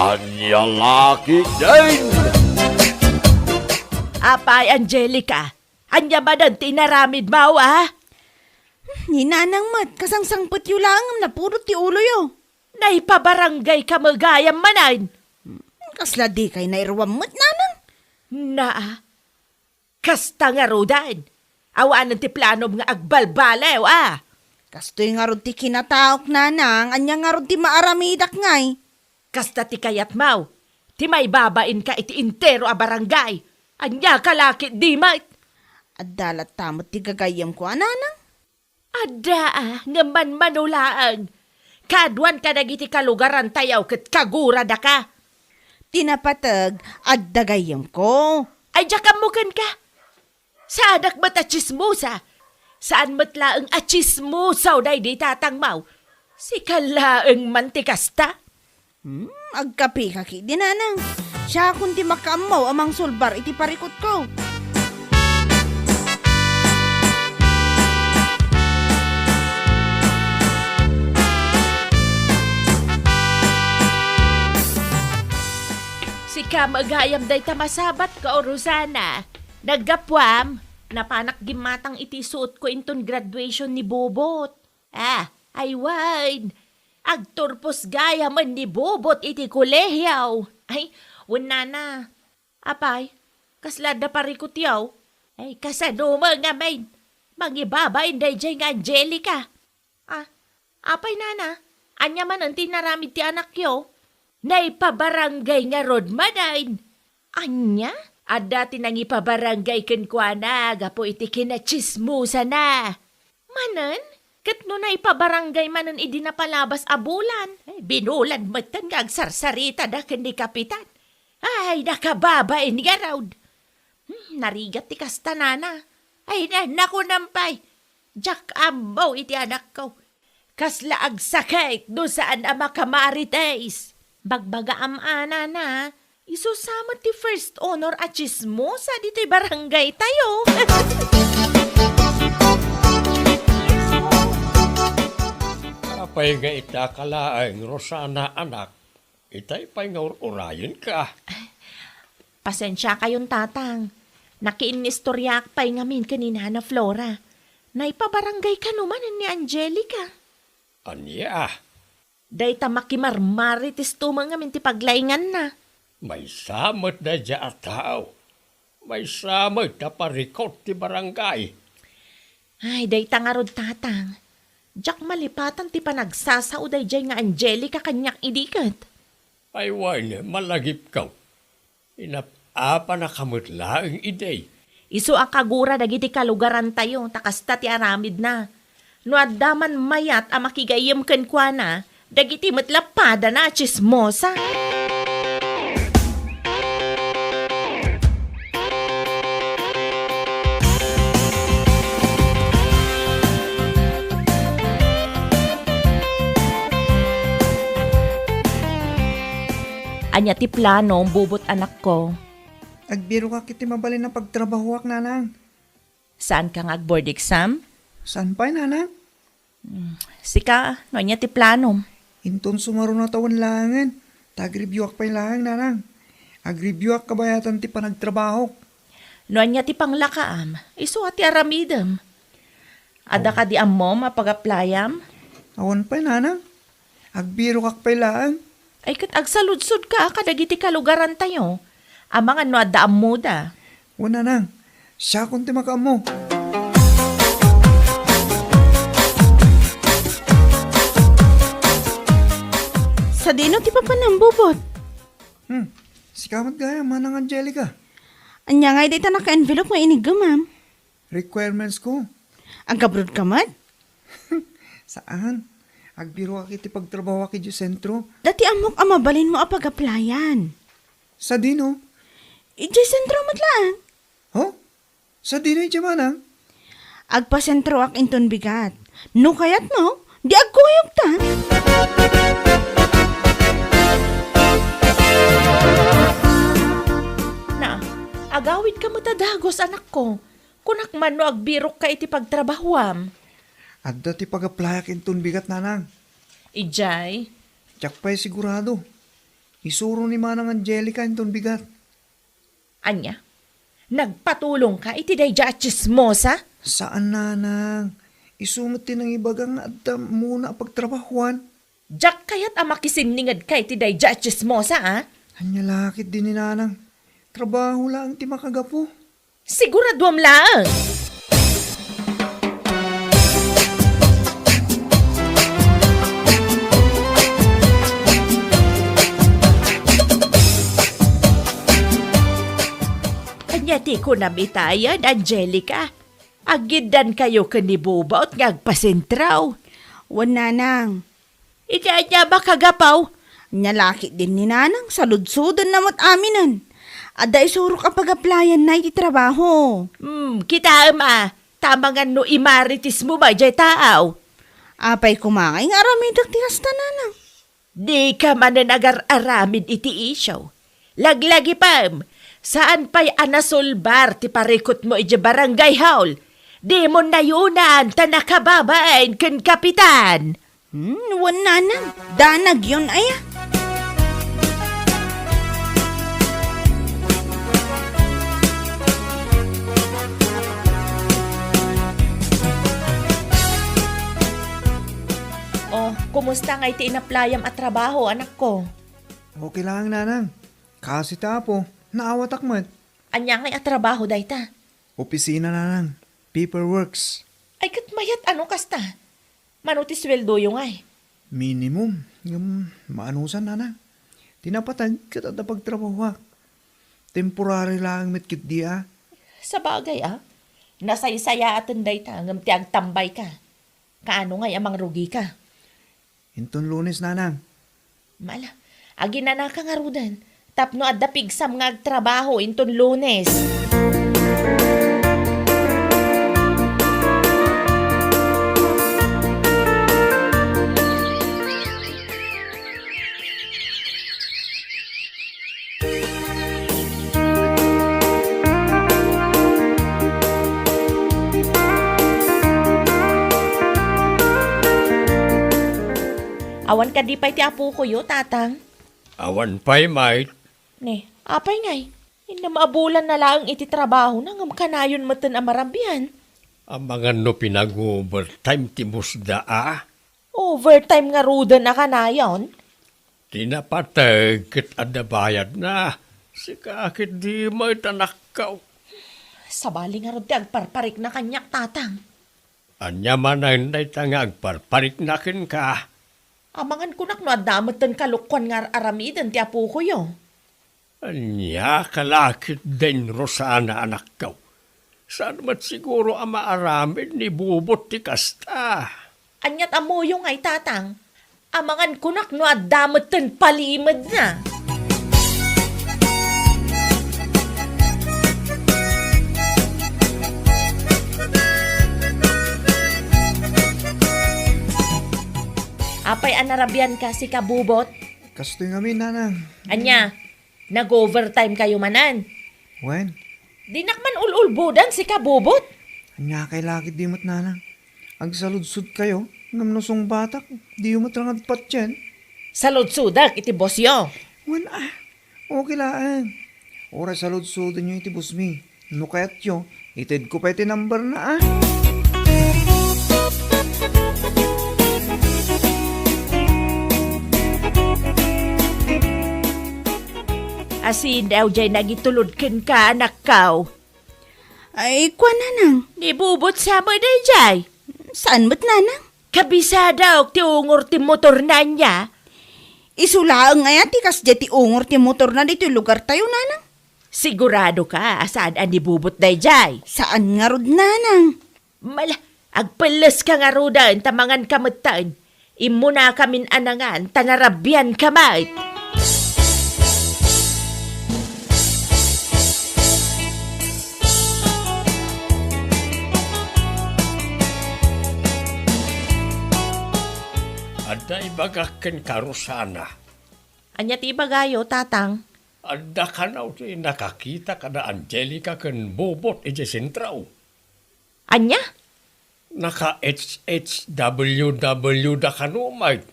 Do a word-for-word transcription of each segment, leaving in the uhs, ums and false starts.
Ania la ketdin? Apay, Angelica, ania manen ti inaramidmo, a? Ni Nanang met, kasangsangpetyo laeng ngem napudot ti uloyo. Naipabaranggayka met gayam manen? Kasla dikay nairuam met, Nanang? Naa, kasta ngaruden. Awanen ti planom nga agbalbaliw, a? Kastoy ngarud ti kinataok, Nanang. Ania ngarud ti maaramidak ngay? Kasta ti kayatmo, ti maibabainka iti entero a barangay. Ania ka la ketdi met? Adda latta met ti gagayyemko a, Nanang. Adda, a, ngem manmano laeng. Kaaduan kadagiti kalugarantayo ket kaguradaka. Ti napateg, adda gayyemko. Ay, diak ammo kenka. Saanak met a tsismosa. Saan met laeng a tsismosa daydi tatangmo. Sika laeng man ti kasta. Hmm, agkapika ketdi, Nanang. Siakon ti makaammo a mangsulbar iti parikutko. Sika met gayam dayta masabatko, Rosana. Naggapuam, napanak gimmatang iti suotko inton graduation ni Bobot. Ah, ay wen. Agturpos gayamen ni Bobot iti kolehio. Ay, wen, Nana. Apay, kasla adda parikutyo? Ay, kasano met ngamin? Mangibabain daydiay nga Angelica. Ah, apay, Nana? Ania manen ti inaramid ti anakyo? Naipabarangay ngarud manen. Ania? Adda ti nangipabarangay kenkuana gapu iti kinatsismosana. Manen? Ket no naipabarangay manen idi napalabas a bulan, eh, binulan metten nga agsarsaritada ken ni Kapitan. Ay, nakababain ngarud. Hmm, narigat ti kasta, Nana. Ay, na, nakunam pay. Diak ammo iti anakko. Kasla agsakit no saan a makamarites. Bagbagaam a, Nana, isu sa met ti first honor a tsismosa ditoy barangaytayo. Apay nga ita ka laeng, Rosana, anak? Itay pay nga ur-urayenka. Pasensiakayon, Tatang. Nakiinnistoriaak pay ngamin ken ni Nana Flora. Naipabarangay kano manen ni Angelica. Ania? Dayta makimarmaritesto met ngamin ti paglainganna. Maysa met daydiay a tao. Maysa met a parikut ti barangay. Ay, dayta ngarud, Tatang. Diak malipatan ti panagsasao daydiay nga Angelica kaniak idi ket. Ay wen, malagipko. Inap-apanaka met laeng idi. Isu a kagura dagiti kalugarantayo, ta kasta ti aramidna. No adda man mayat a makigayyem kenkuana, dagiti met lappadana a tsismosa. Ania ti plano, Bubot, anakko? Agbirokak iti mabalin a pagtrabahoak, Nanang. Saanka nga ag-board exam? Saan pay, Nanang? Hmm, sika, no ania ti planom? Inton sumaruno a tawen laengen, ta agreviewak pay laeng, Nanang. Agreviewak kabayatan ti panagtrabahok. No ania ti panglakaam, isu a ti aramidem. Adda kadi ammom a pag-applyam? Awan pay, Nanang. Agbirokak pay laeng. Ay, ket agsaludsodka kadagiti kalugarantayo. Amangan no adda ammoda. Wen, Nanang. Siakon ti makaammo. Sadino ti papanam, Bubot? Hmm. Sika met gayam, Manang Angelica. Ania ngay dayta naka-envelope nga inigemam? Requirements ko. Agabroad ka met? Saan. Agbiroak iti pagtrabahoak idiay sentro. Dati ammok a mabalinmo a pag-applyan. Sadino? Idiay sentro met laeng. Ho? Sadino idiay, Manang? Agpasentroak inton bigat. No kayatmo, di agkuyogta. Na, agawidka met a dagus, anakko. Kunak man no agbirokka iti pagtrabahoam. Adda ti pag-applyak inton bigat, Nanang. Idiay? Diak pay sigurado. Isuro ni Manang Angelica inton bigat. Ania? Nagpatulongka iti daydiay a tsismosa? Saan, Nanang. Isu met ti nangibaga nga adda ammona a pagtrabahuan. Diak kayat a makisinningedka iti daydiay a tsismosa, a? Ania la ketdi ni Nanang? Trabaho laeng ti makagapu. Siguraduam laeng. Ania ti kunam itayen, Angelica? Aggiddankayo ken ni Bubot nga agpasentraw? Wen, Nanang. Iti ania makagapu? Ania la ketdin ni Nanang, saludsodenna met aminen. Adda isurok a pag-applyanna iti trabaho. Hmm, kitaem a, ta amangan no imaritismo ba jay taaw? Apay koma ngay nga aramidek ti kasta, Nanang? Dika manen agar-aramid iti isyu. Laglagipem, saan pay a nasolbar ti parikutmo idiay barangay hall. Dimon nayunan ta nakababain ken kapitan. Hmm, wen, Nanang, danagyon aya. Oh, kumusta ngay ti inaplayam a trabaho, anakko? Okay lang, Nanang. Kaasi ti Apo, naawatak met. Ania ngay a trabaho dayta? Opisina, Nanang. Paperworks. Ay, ket mayat a no kasta. Mano ti sueldoyo ngay? Minimum. Ngem maanusan, Nanang. Ti napateg ket adda pagtrabahoak. Temporary laeng met ketdi a. Sabagay a. Nasaysayaaten dayta ngem ti agtambayka. Kaano ngay a mangrugika? Inton Lunes, Nanang. Mala, aginanaka ngaruden tapno adda pigsam nga agtrabaho inton Lunes. Awan kadi pay ti apokoyo, Tatang? Awan pay, Mike. Ne, apay ngay? Innem a bulan na laeng iti trabahona ngem kanayon metten a marabian. Amangan no pinag-overtime ti boss da a? Overtime ngaruden a kanayon? Ti napateg ket adda bayadna. Sika ketdi met, anakko. Sabali ngarud ti agparparikna kaniak, Tatang. Ania manen dayta nga agparparikna kenka? Amangan kunak no adda metten kalukkuan nga ar-aramiden ti apokoyo. Ania ka la ketdin, Rosana, anakko? Saan met siguro a maaramid ni Bubot ti kasta? Aniat ammoyo ngay, Tatang? Amangan kunak no adda metten palimedna. Apay a narabianka, sika Bubot? Kastoy ngamin, Nanang. Ania? Nag-overtime kayo manen? Wen. Dinak man ul-ulbodan, sika Bubot. Ania kay lakit di met, Nanang? Agsaludsodkayo, ngem no sungbatak, diyo met rangad patien. Saludsodak iti bossyo. Wen a, okay laeng. Uray saludsodenyo iti bossmi. No kayatyo, itedko pay ti numberna a. Asin daw jay nagitulod kenka, anakko? Ay, kua, Nanang. Ni Bubot sa met dayjay? Saan met, Nanang? Kabisadaok ti ungor ti motorna ania? Isu laeng aya ti kasdiay ti ungor ti motorna ditoy lugartayo, Nanang? Sigurado ka a saan a ni Bubot dayjay? Saan ngarud, Nanang. Mala, agpelles ka ngaruden ta mangan ka metten. Immuna kamin a nangan ta narabian ka met. Adda ibagak kenka, Rosana. Ania ti ibagayo, Tatang? Adda kano ti nakakita kada Angelica ken Bobot idiay sentro. Ania? Naka-H H W W da kano, Mike.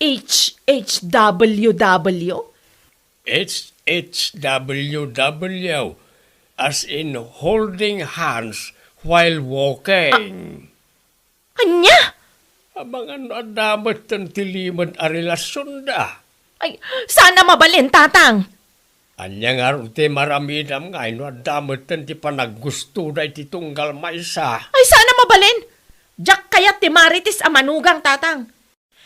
H H W W? H H W W, as in holding hands while walking. Ania? Amangan no adda metten ti limed a relasionda. Ay, saan a mabalin, Tatang. Ania ngarud ti maramidam nga no adda metten ti panaggustoda iti tunggal maysa? Ay, saan a mabalin. Diak kayat ti Marites a manugang, Tatang.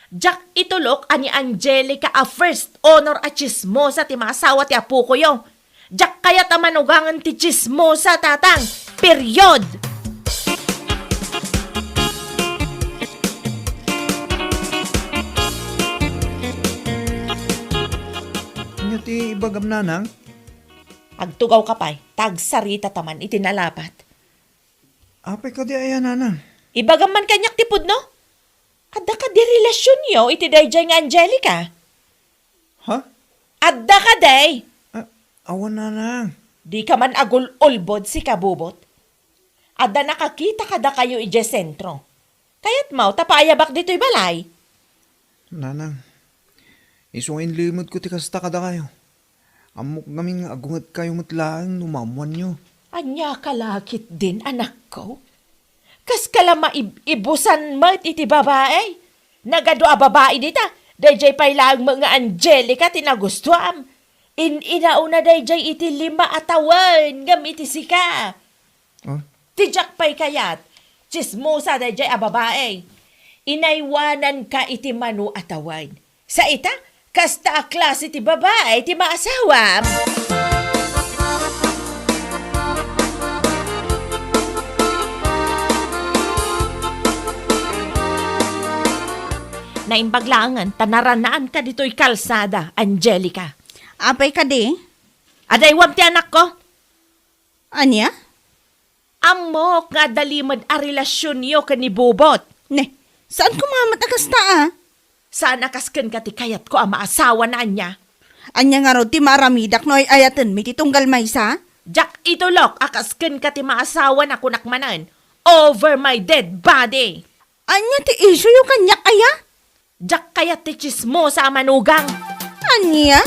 Diak itulok a ni Angelica a first honor a tsismosa ti maasawa ti apokoyo. Diak kayat a manugangen ti tsismosa, Tatang. Period! Ania ti ibagam, Nanang? Agtugawka pay, ta agsaritata man iti nalapat. Apay kadi aya, Nanang? Ibagam man kaniak ti pudno? Adda kadi relasionyo iti daydiay nga Angelica? Ha? Adda kadi? Ah, awan, Nanang. Dika man agul-ulbod, sika, Bubot. Adda nakakita kadakayo idiay sentro. Kayatmo ta paayabak ditoy balay? Nanang, isu nga inlimedko ti kasta kadakayo. Ammok ngamin nga agungedkayo met laeng no maammoanyo. Ania ka la ketdin, anakko? Kaska la maib-ibusan met iti babai? Nagadu a babai dita, daydiay pay laeng met nga Angelica ti nagustuam. In-inauna daydiay iti lima a tawen ngem iti sika. Ah? Ti diak pay kayat, tsismosa daydiay a babai. Inaywananka iti mano a tawen. Sa ita, kasta a klase ti babai ti maasawam. Naimbag laengen ta narannaanka ditoy kalsada, Angelica. Apay kadi? Adaywam ti anakko. Ania? Ammok nga adda limed a relasionyo ken ni Bubot. Ne, saan koma met a kasta, a? Saan a kas kenka ti kayatko a maasawana, ania? Ania ngarud ti maaramidak no ay-ayatenmi ti tunggal maysa? Diak itulok a kas kenka ti maasawana, kunak manen, over my dead body. Ania ti isuyo kaniak, aya? Diak kayat ti tsismosa a manugang. Ania?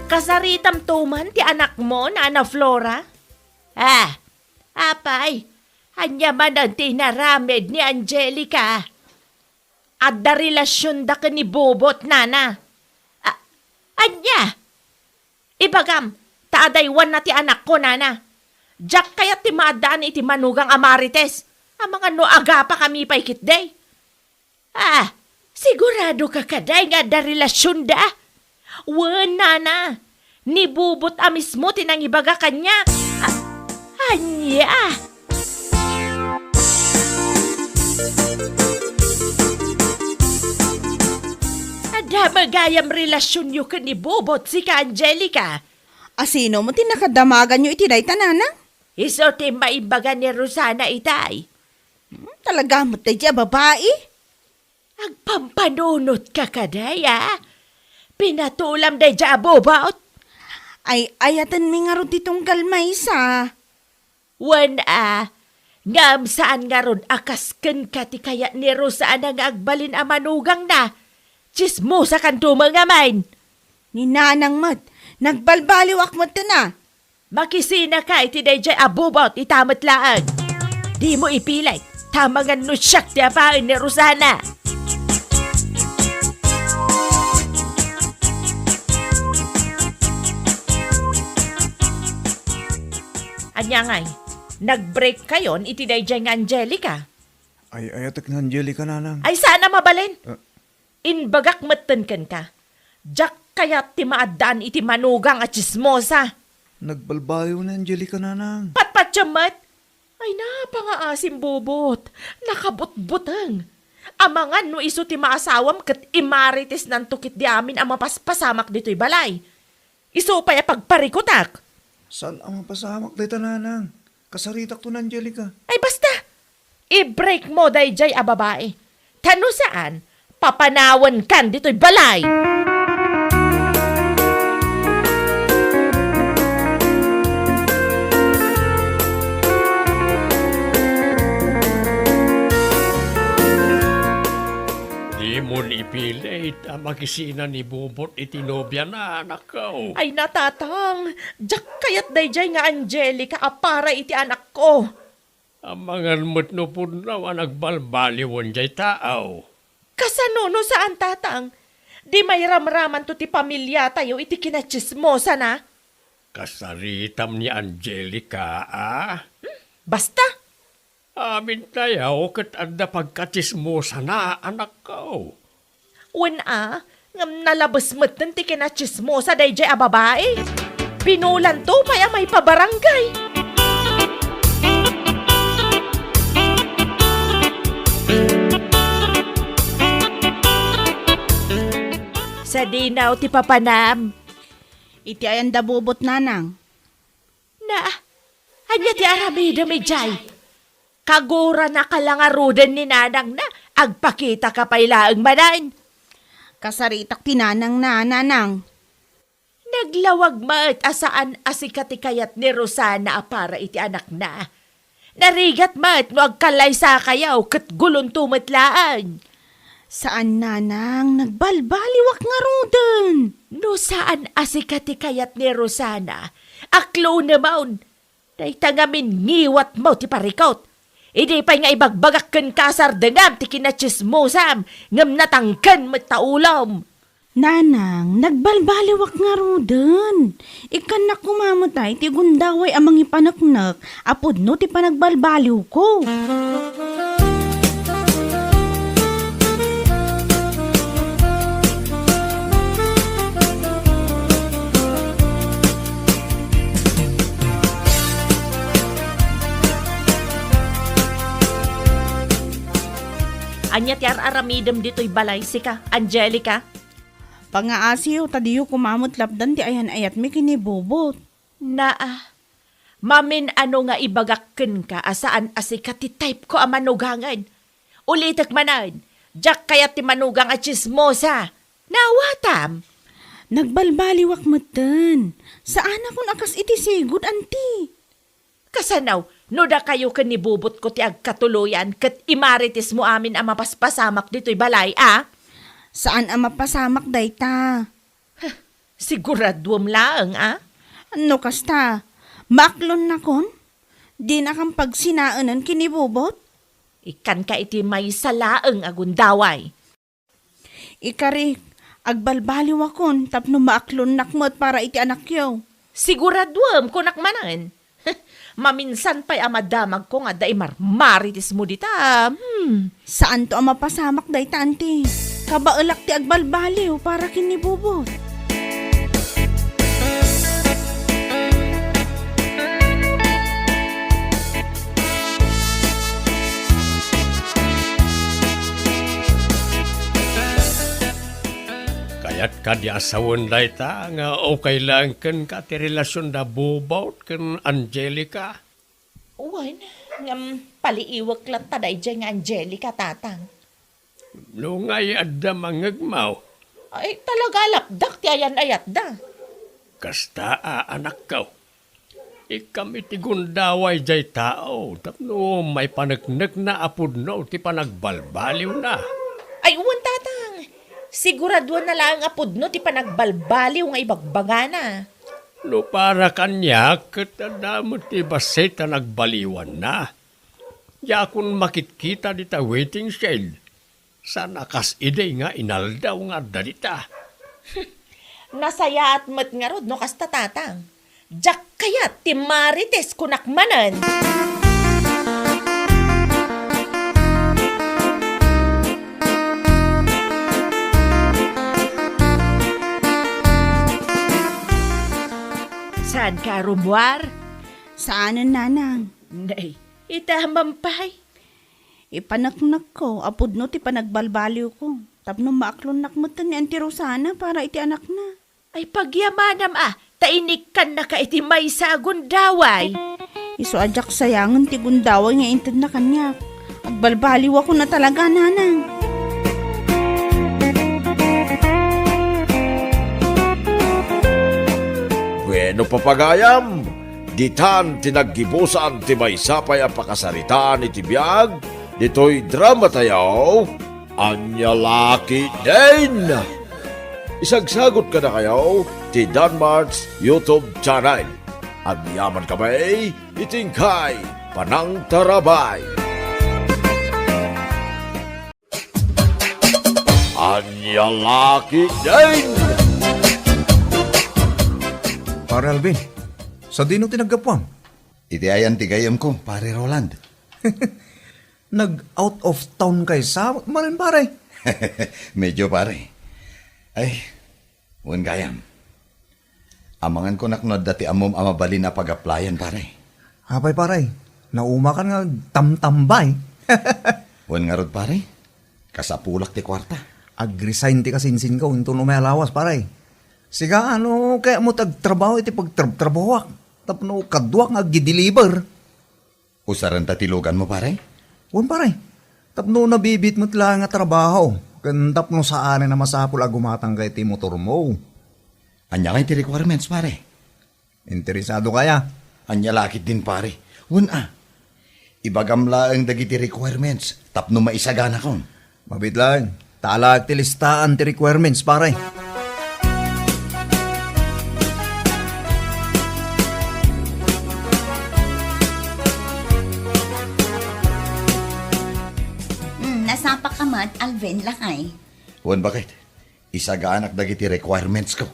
Kasaritamto man ti anakmo, Nana Flora? Ah, apay, ania manen ti inaramid ni Angelica? Adda relasionda ken ni Bubot, nana. A-, ania? Ibagam, ta adaywanna ti anakko, nana. Diak kayat ti maaddaan iti manugang a Marites. Amangan no agapakami pay ketdi. Ah, sigurado ka kadi nga adda relasionda? Wen, nana, ni Bubot a mismo ti nangibaga kaniak. A-, ania? Adda met gayam relasionyo ken ni Bubot, sika, Angelica. A sino met ti nakadamaganyo iti dayta, nana? Isu ti maimbaga ni Rosana itay. Hmm, talaga met daydiay a babai? Agpampanunotka kadi, a? Pinatulam daydiay a Bubot? Ay-ayatenmi ngarud ti tunggal maysa. Wen a, ngem saan ngarud a kas kenka ti kayat ni Rosana nga agbalin a manugangna. Tsismosakanto met ngamin. Ni nanang met, nagbalbaliwak metten a. Makisinaka iti daydiay a Bubot ita met laeng. Dimo ipilit, ta amangan no siak ti apaen ni Rosana. Ania ngay, nag-break kayon iti daydiay nga Angelica? Ay-ayatek ni Angelica, nanang. Ay, saan a mabalin? Ah. Imbagak metten kenka, diak kayat ti maaddaan iti manugang a tsismosa. Nagbalbaliw ni Angelica, nanang. Patpatiem met? Ay, napangaasim, Bubot. Nakabutbuteng. Amangan no isu ti maasawam ket imaritisnanto ketdi amin a mapaspasamak ditoy balay. Isu pay a pagparikutak. Saan a mapasamak dayta, nanang? Kasaritakto ni Angelica. Ay, basta! I-break mo daydiay a babai. Ta no saan, papanawankan ditoy balay. Pakisina ni Bobot iti nobiana, anakko. Ay, natatang, diak kayat daydiay nga Angelica a para iti anakko. Amangan met no pudno a nagbalbaliwen diay tao. Kasano no saan, tatang? Di mairamramanto ti pamiliatayo iti kinatsismosana? Kasaritam ni Angelica, a? Hmm, basta. Amintayo ket adda pagkatsismosana, anakko. Wen a, ngem nalabes metten ti kinatsismosa daydiay a babai. Binulanto pay a maipabarangay. Sadinaw ti papanam. Iti ayan da Bobot, nanang? Na, ania ti aramidem idiay? Kaguranaka la ngaruden ni nanangna, agpakitaka pay laeng manen. Kasaritak ti nanangna, nanang. Naglawag met a saan a sika ti kayat ni Rosana a para iti anakna. Narigat met no agkallaysakayo ket gulonto met laeng. Saan, nanang, nagbalbaliwak ngaruden. No saan a sika ti kayat ni Rosana, aklonemon. Dayta ngamin ngiwatmo ti parikut. Idi pay nga ibagbagak kenka a sardengam ti kinatsismosam, ngem natangken met ta ulom. Nanang, nagbalbaliwak ngaruden. Ikkannak koma met ay ti gundaway a mangipaneknek a pudno ti panagbalbaliwko. Ania ti ar-aramidem ditoy balay, sika, Angelica? Pangaasiyo ta diyo koma met lapdan ti ayan-ayatmi ken ni Bobot. Naa, mamin-ano nga ibagak kenka a saan a sika ti type-ko a manugangen. Ulitek manen, diak kayat ti manugang a tsismosa. Naawatam? Nagbalbaliwak metten. Saanakon a kas iti sigud, anti. Kasano, no dakayo ken ni Bobotko ti agkatuloyan ket imaritismo amin a mapaspasamak ditoy balay, a? Saan a mapasamak dayta. Huh, siguraduem laeng, a? No kasta, maaklonnakon? Dinakam pagsinaenen ken ni Bobot? Ikkanka iti maysa laeng a gundaway. Ikarik, agbalbaliwakon tapno maaklonnak met para iti anakyo. Siguraduem, kunak manen. Maminsan pay a madamagko nga adda imarmaritismo dita. Hmm. Saanto a mapasamak dayta, anti. Kabaelak ti agbalbaliw para ken ni Bobot. Kayat kadi a sawen dayta nga okay laeng kenka ti relasionda Bobot ken Angelica? Wen, ngem paliiwek latta daydiay nga Angelica, tatang. No ngay adda mangngegmo. Ay, talaga lapdak ti ayan-ayatda. Kasta a, anakko. Ikkam iti gundaway diay tao tapno maipaneknekna a pudno ti panagbalbaliwna. Ay, wen, tatang. Siguraduanna laeng a pudno ti panagbalbaliw nga ibagbagana. No para kaniak, ket adda met ti bassit a nagbaliwanna. Diakon makitkita dita waiting shed. Saan a kas idi nga inaldaw nga adda dita. Nasayaat met ngarud no kasta, tatang. Diak kayat ti marites, kunak manen. Saanka a rummuar? Saanen, nanang. Nay, ita manen pay. Ipaneknekko a pudno ti panagbalbaliwko tapno maaklonnak metten ni Auntie Rosana para iti anakna. Ay, pagyamanam a, ta inikkannaka iti maysa a gundaway. Isu a diak sayangen ti gundaway nga intedna kaniak. Agbalbaliwakon a talaga, nanang. Bueno, papagayam, ditan ti naggibusan ti maysa pay a pakasaritaan iti biag ditoy dramatayo, Ania La Ketdin! Isagsagot kadakayo ti Danmart's YouTube channel. Agyaman kami iti inkay panangtarabay. Ania la ketdin? Pare Alvin, sadino ti naggapuam? Iti ayan ti gayyemko, Pare Roland. Nag-out of town kay sa, maren, pare? Medyo, pare. Ay, wen gayam. Amangan ko nakno adda ti ammom a mabalin a pag-applyan, pare. Apay, pare? Naumakan nga agtamtambay. Wen ngarud, pare? Kasapulak ti kuarta. Ag-resign ti kasinsinko inton umay a lawas, pare. Sika, no kayatmo ti agtrabaho iti pagtrabtrabahoak tapno kaduak nga agdi-deliver. Usarenta ti luganmo, pare? Wen, pare. Tapno nabibiit met laeng a trabaho, ken tapno saanen a masapul a gumatangka iti motormo. Ania ngay ti requirements, pare? Interesado kaya? Ania la ketdin, pare? Wen a. Ibagam laeng dagiti requirements tapno maisaganakon. Mabiit laeng. Talaek ti listaan ti requirements, pare. Hmm, nasapaka met, Alvin, lakay. Wen, baket. Isaganak dagiti requirements ko.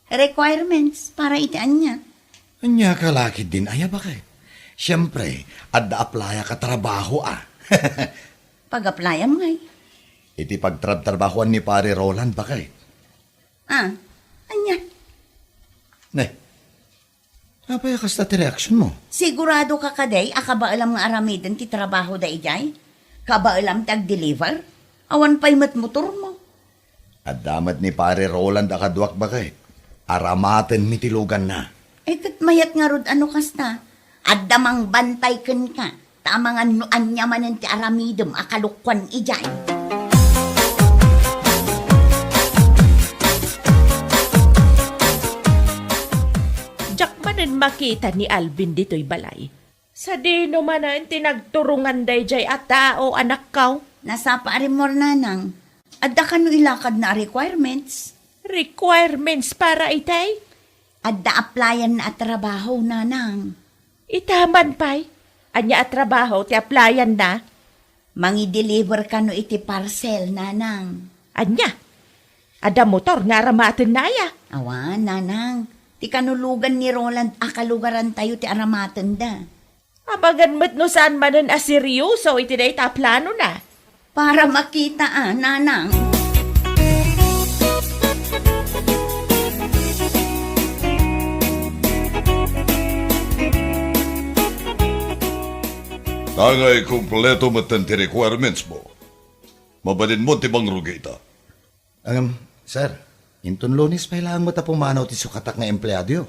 Requirements para iti ania? Ania ka la ketdin aya, baket? Siempre, adda applyak a trabaho, a. Pag-applyam ngay? Iti pagtrabtrabahoan ni Pare Roland, baket. Ah, ania? Ne, apay a kasta ti reaksionmo? Sigurado ka kadi a kabaelam nga aramiden ti trabaho da idiay? Kabaelam ti agdeliver? Awan pay met motormo. Adda met ni Pare Roland a kaduak, baket. Aramatenmi ti luganna. Eh, ket mayat ngarud a no kasta. Adda mangbantay kenka. Ta amangan no ania manen ti aramidem a kalokuan idiay. Diak manen makita ni Alvin ditoy balay. Sadino manen ti nagturongan daydiay a tao, anakko? Nasapa a rimmuar, nanang. Adda kano ilakadna a requirements? Requirements para itay? Adda applyanna a trabaho, nanang. Ita man pay? Ania a trabaho ti applyanna? Mangi-deliver kano iti parcel, nanang. Ania? Adda motor nga aramatenna aya? Awan, nanang. Ti kano lugan ni Roland a kalugarantayo ti aramatenda. Amangan met no saan manen a seryoso iti dayta a planona. Para makita a, nanang. Tangay kompleto metten ti requirements mo. Mabalinmo ti mangrugi ita. Ngem, sir, inton Lunes pay laeng met a pumanaw ti sukatak nga empleadoyo.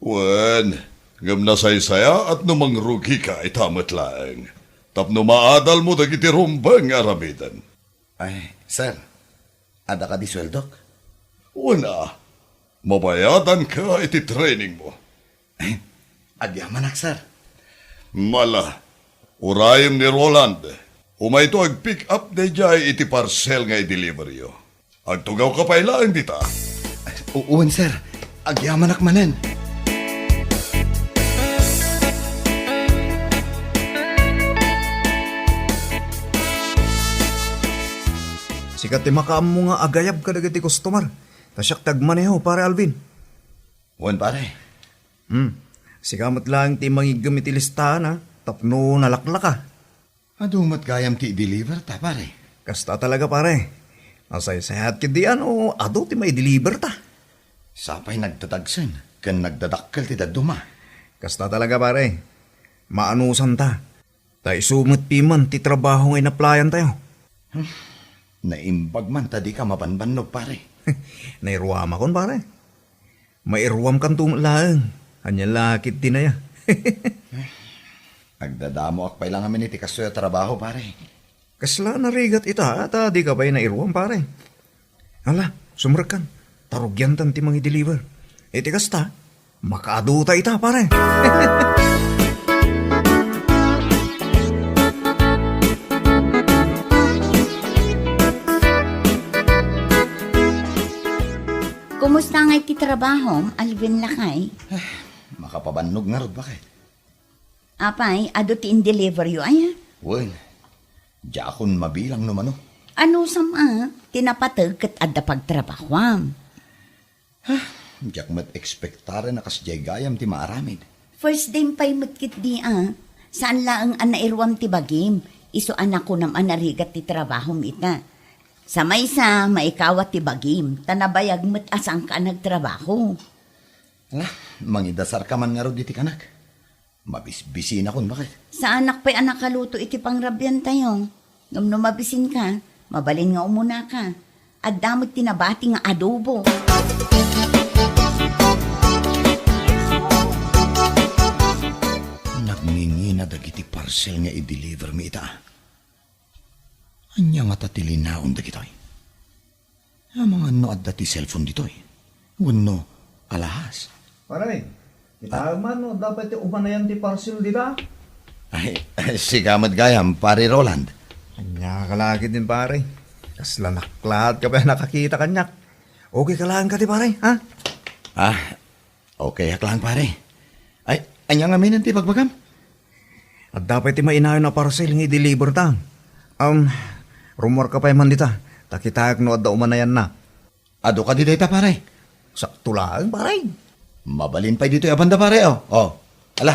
Wen, ngem nasaysayaat no mangrugika ita met laeng, tapno maadalmo dagiti rumbeng nga aramiden. Ay, sir, adda kadi sueldok? Wen a, mabayadanka iti trainingmo. Agyamanak, sir. Mala, urayem ni Roland. Umayto ag-pick up daydiay iti parcel nga i-deliveryo. Agtugawka pay laeng dita. U-, wen, sir. Agyamanak manen. Sika ti makaammo nga agayab kadagiti customer. Ta siak ti agmaneho, Pare Alvin. Wen, pare. Hmm. Sika met laeng ti mangiggem iti listahan, a, tapno nalaklaka. Adu met gayam ti i-deliver ta, pare. Kasta talaga, pare. Nasaysayaat ketdi a no adu ti maideliver ta. Sapay nagtatagsen ken nagdadakkel ti dadduma. Kasta talaga, pare. Maanusan ta. Ta isu met piman ti trabaho nga inaplayan tayo. Hmm. Naimbag man ta dika mabanbannog, pare. Nairuamakon, pare. Mairuamkanto met laeng. Ania la ketdi aya? Agdadamoak pay la ngamin iti kastoy a trabaho, pare. Kasla narigat ita, ta dika pay nairuam, pare. Ala, sumrekkan. Ta rugiantan ti mangi-deliver. Iti kasta, makaadu ta ita, pare. Kumusta ngay ti trabahom, Alvin lakay? Makapabannog ngarud, baket. Apay, adu ti in-deliver yo, aya? Wen, diakon mabilang no mano. Anusam a, ti napateg ket adda pagtrabahuam. Diak met ekspektaren a kasdiay gayam ti maaramid. First day pay met ketdi a. Saan laeng a nairuam ti bagim, isu a nakunam a narigat ti trabahom ita. Sa maysa, maikawat ti bagim, ta nabayag met a saanka a nagtrabaho. Ala, mangidasarka man ngarud iti kanak. Mabisbisinakon, baket. Saanak pay a nakaluto iti pangrabiantayo. Ngem no mabisinka, mabalin nga umunaka. Adda met ti nabati nga adobo. Nagngingina dagiti parcel nga i-deliver mi ita. Ania ngata ti linaon dagitoy? Amangan no adda ti cellphone ditoy. Wenno alahas. Pare, kita man no adda pay ti umanayan ti parcel dita? Ay, sika met gayam, Pare Roland. Ania ka la ketdin, pare? Kasla naklaat ka pay a nakakita kaniak. Okay ka laeng kadi, pare, ha? Ah, okay ak laeng, pare. Ay, ania ngamin ti bagbagam? Adda pay ti mainayon a parcel nga i-deliver ta. Um, rummuarka pay man dita, ta kitaek no adda umanayanna. Adu kadi dayta, pare? Sakto laeng, pare. Mabalin pay ditoy a banda, pare, oh. Oh. Ala.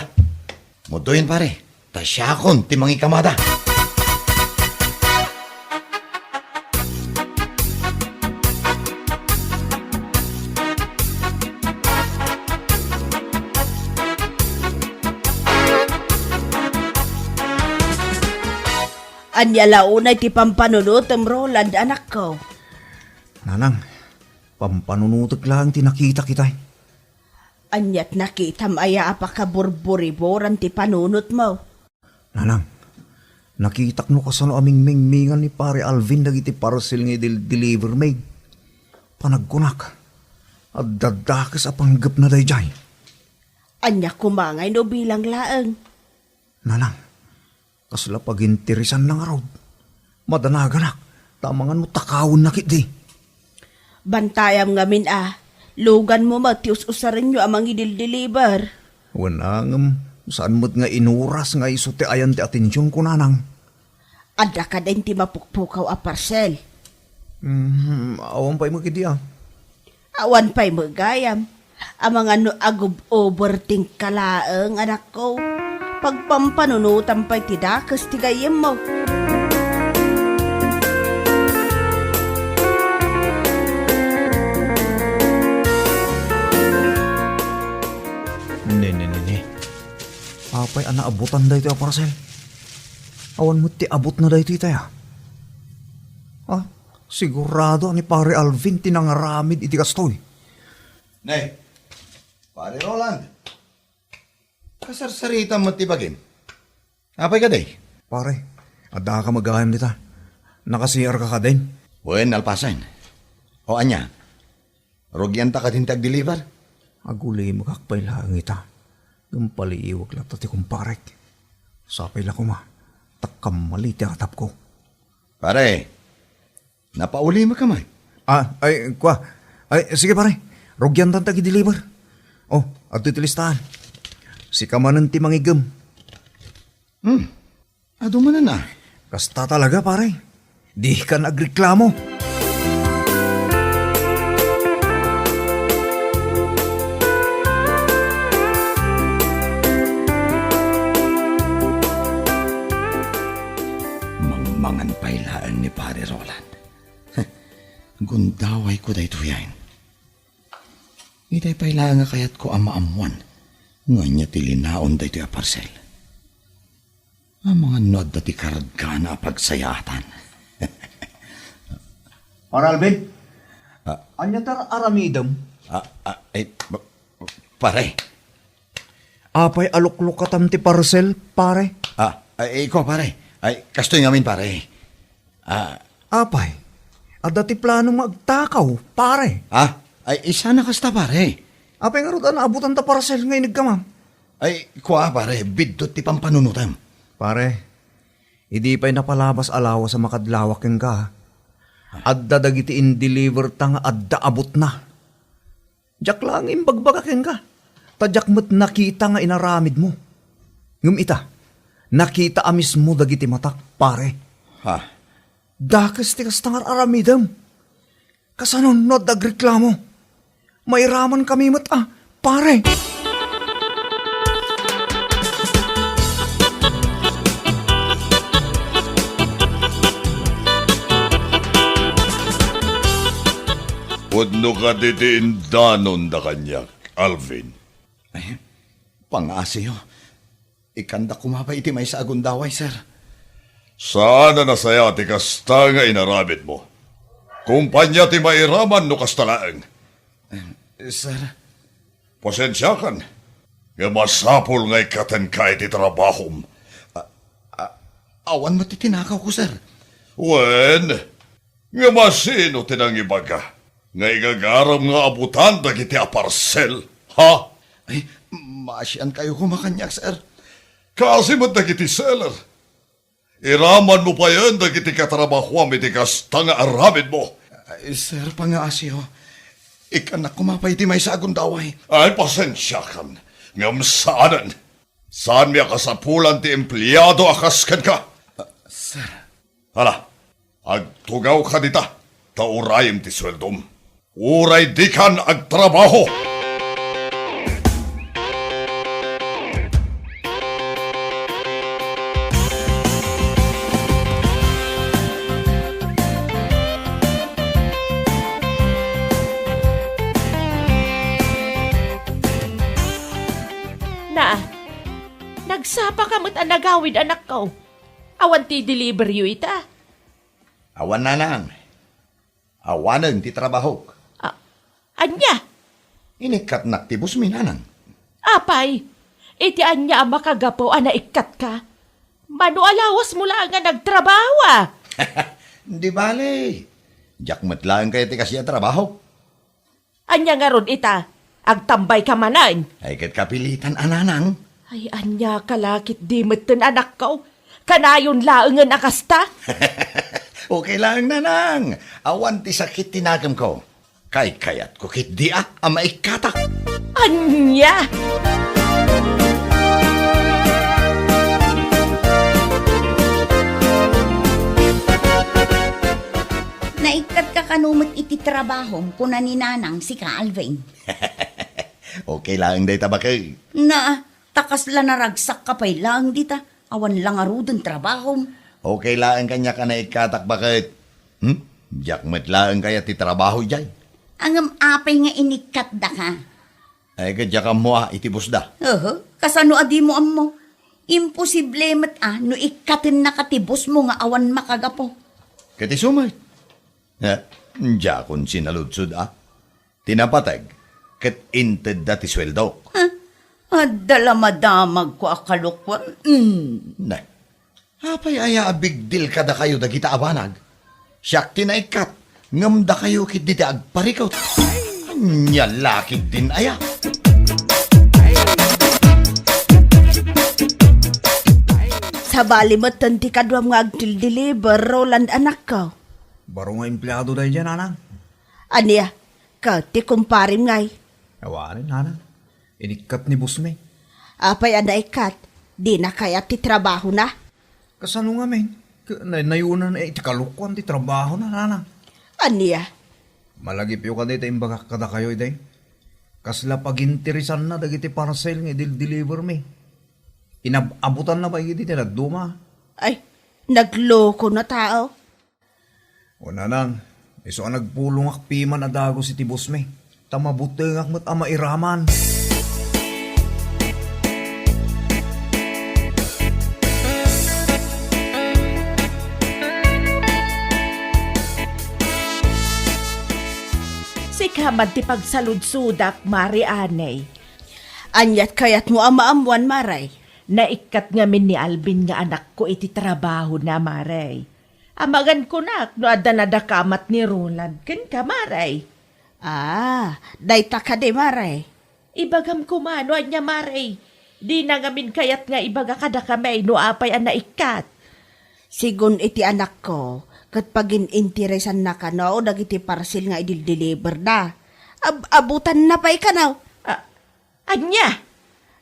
Mudoyen, pare. Ta siakon ti mangikamada. Ania la unay ti pampanunotem, Roland, anakko? Nanang, pampanunotek laeng ti nakitak itay. Aniat nakitam aya a pakaburburiburan ti panunotmo? Nanang, nakitak no kasano a mingmingmingan ni Pare Alvin dagiti parcel nga idil-deliver mi. Panagkunak, adda dakes a panggepna daydiay. Ania koma ngay no bilang laeng? Nanang, kasla paginteresanna ngarud. Madanaganak, ta amangan no takawenna ketdi. Bantayam ngamin a, luganmo met ti us-usarenyo a mangidildiliber. Wen a, ngem saan met nga inuras nga isu ti ayan ti atensionko, nanang. Adda kadin ti mapukpukaw a parcel? Hmm, awan pay met ketdi a. Awan pay met gayam. Amangan no agub-overthink ka laeng, anakko. Pagpampanunotam pay ti dakes ti gayyemmo. Ne, ne, ne, ne. Apay a naabutan daytoy a parcel? Awan met ti abutna daytoy itay a. Ah, sigurado a ni Pare Alvin ti nangaramid iti kastoy. Ne, Pare Roland, kasarsaritam met ti bagim. Apay kadi? Pare, adda ka met gayam dita. Naka-C R ka kadin? Wen, nalpasen. O ania? Rugianta kadin ti agdeliver? Agulimekak pay laeng ita. Ngem paliiwek latta ti kumparek. Sapay la koma, ta kammali ti atapko. Pare, napaulimeka man. Ah, ay, kua. Ay, sige, pare. Rugiantan ti agdeliver. Oh, adtoy ti listaan. Sika manen ti mangigem. Hmm. Adu manen a. Kasta talaga, pare. Dika nagreklamo. Mangmangan pay laeng ni Pare Roland. Gundawayko daytoyen. Itay pay laeng a kayatko a maammoan no ania ti linaon daytoy a parcel. Amangan no adda ti kargana a pagsayaatan. Pare Alvin? Ah. Ania ti ar-aramidem? Ah, ah, eh, pa-, pare. Apay a luklukatam ti parcel, pare? Ah, ay, ikaw, pare. Ay, kastoy ngamin, pare. Ah. Apay, adda ti plano nga agtakaw, pare? Ah, ay, isana kasta, pare. Apay ngarud a naabutan ta parcel nga inigkamam? Ay, kua, pare, biddut ti pampanunotem. Pare, idi pay napalabas a lawas a makadlawak kenka, adda dagiti in-deliver ta nga adda abutna. Diak laeng imbagbaga kenka, ta diak met nakita nga inaramidmo. Ngem ita, nakita a mismo dagiti matak, pare. Ha? Dakes ti kasta nga ar-aramidem. Kasano no adda agreklamo? Mairaman kami met a, pare. Pudno kadi ti indanonda kaniak, Alvin? Ay, pangaasiyo. Ikkanda koma pay iti maysa a gundaway, sir. Saan a nasaya ti kasta nga inaramidmo. Kompania ti mairaman no kasta laeng. Eh, sir. Pasensiakan. Nga masapul nga ikkatenka iti trabahom. A-, a-, awan met ti tinakawko, sir. Wen, nga masino ti nangibaga nga igagarem nga abutan dagiti aparsel, ha? Ay, maasiankayo koma kaniak, sir. Kaasi met dagiti seller. Iramanmo payen dagiti katrabahoam iti kasta nga aramidmo. Ay, sir, pangaasiyo. Ikkannak koma pay iti maysa a gundaway. Ay, pasensiakan. Ngem saanen. Saanmi a kasapulan ti empleado a kas kenka. Ah, sir. Hala, agtugawka dita, ta urayem ti sueldom. Uray dikan agtrabaho! Na, nagsapa ka met a nagawid, anakko. Awan ti deliveryo ita? Awan, nanang. Awanen ti trabahok. A-, ania? Inikkatnak ti busmi, nanang. Apay, iti ania a makagapu a naikkatka? Mano a lawasmo laeng nga nagtrabaho, a? Di bale. Diak met laeng kayat ti kastoy a trabaho. Ania ngarud ita? Agtambayka manen? Ay, ket kapilitan a, nanang. Ay, ania ka la ketdi metten, anakko? Kanayon laengen a kasta? Okay laeng, nanang. Awan ti sakit ti nakemko. Kaykayatko ketdi a, a maikkatak. Ania? Naikkatka kano met iti trabahom, kuna ni nanang, sika, Alvin. Okay laeng dayta, baket. Na, ta kasla naragsakka pay laeng dita, awan la ngaruden trabahom. Okay laeng kaniak a naikkatak, baket. Hmm? Diak met laeng kayat ti trabaho idiay. Ngem apay nga inikkatdaka? Ay, ket diak ammo a iti bossda. Oho, kasano a dimo ammo? Imposible met a no ikkatennaka ti bossmo nga awan makagapu. Ket isu met. Eh, diakon sinaludsod a. Ti napateg, ket intedda ti sueldok. Huh? Adda la madamagko a kalokuan? Mm. Ne. Apay aya a big deal kadakayo dagita a banag? Siak ti naikkat, ngem dakayo ketdi ti agparikut. Ania la ketdin aya? Sabali metten ti kaduam nga agdildiliber, Roland, anakko. Baro nga empleado daydiay, nanang. Ania? Ket ti kumparem ngay? Awanen, nanang. Inikkat ni bossmi. Apay a naikkat? Dina kayat ti trabahona? Kasano ngamin? Ket naynayona iti kalokuan ti trabahona, nanang. Ania? Malagipyo kadi ta imbagak kadakayo idi. Kasla paginteresanna dagiti parcel nga idildilibermi. Inab-abutanna pay idi ti dadduma. Ay, nagloko na tao. O, nanang, isu a nagpulongak piman a dagus iti bossmi, ta mabutengak met a mairaman. Sika man ti pagsaludsodak, Mare, anay. Aniat kayatmo a maammuan, Mare? Naikkat ngamin ni Alvin nga anakko iti trabahona, Mare. Amangan kunak no adda nadakamat ni Roland kenka, Mare. Ah, dayta kadi, Mare? Ibagam koma no ania, Mare. Dina ngamin kayat nga ibaga kadakami no apay a naikkat. Sigun iti anakko, ket pagin-interesanna kano dagiti parcel nga idildiliberda. Ab-, abutanna pay kano. A-, ania?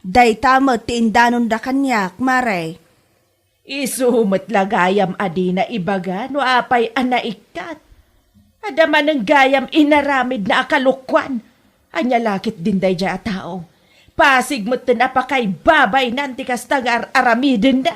Dayta met ti indanonda kaniak, Mare. Isu met la gayam a dina ibaga no apay a naikkat. Adda manen gayam inaramidna a kalokuan. Ania la ketdin daydiay a tao? Pasig metten a pakaibabainna ti kasta nga ar-aramidenda.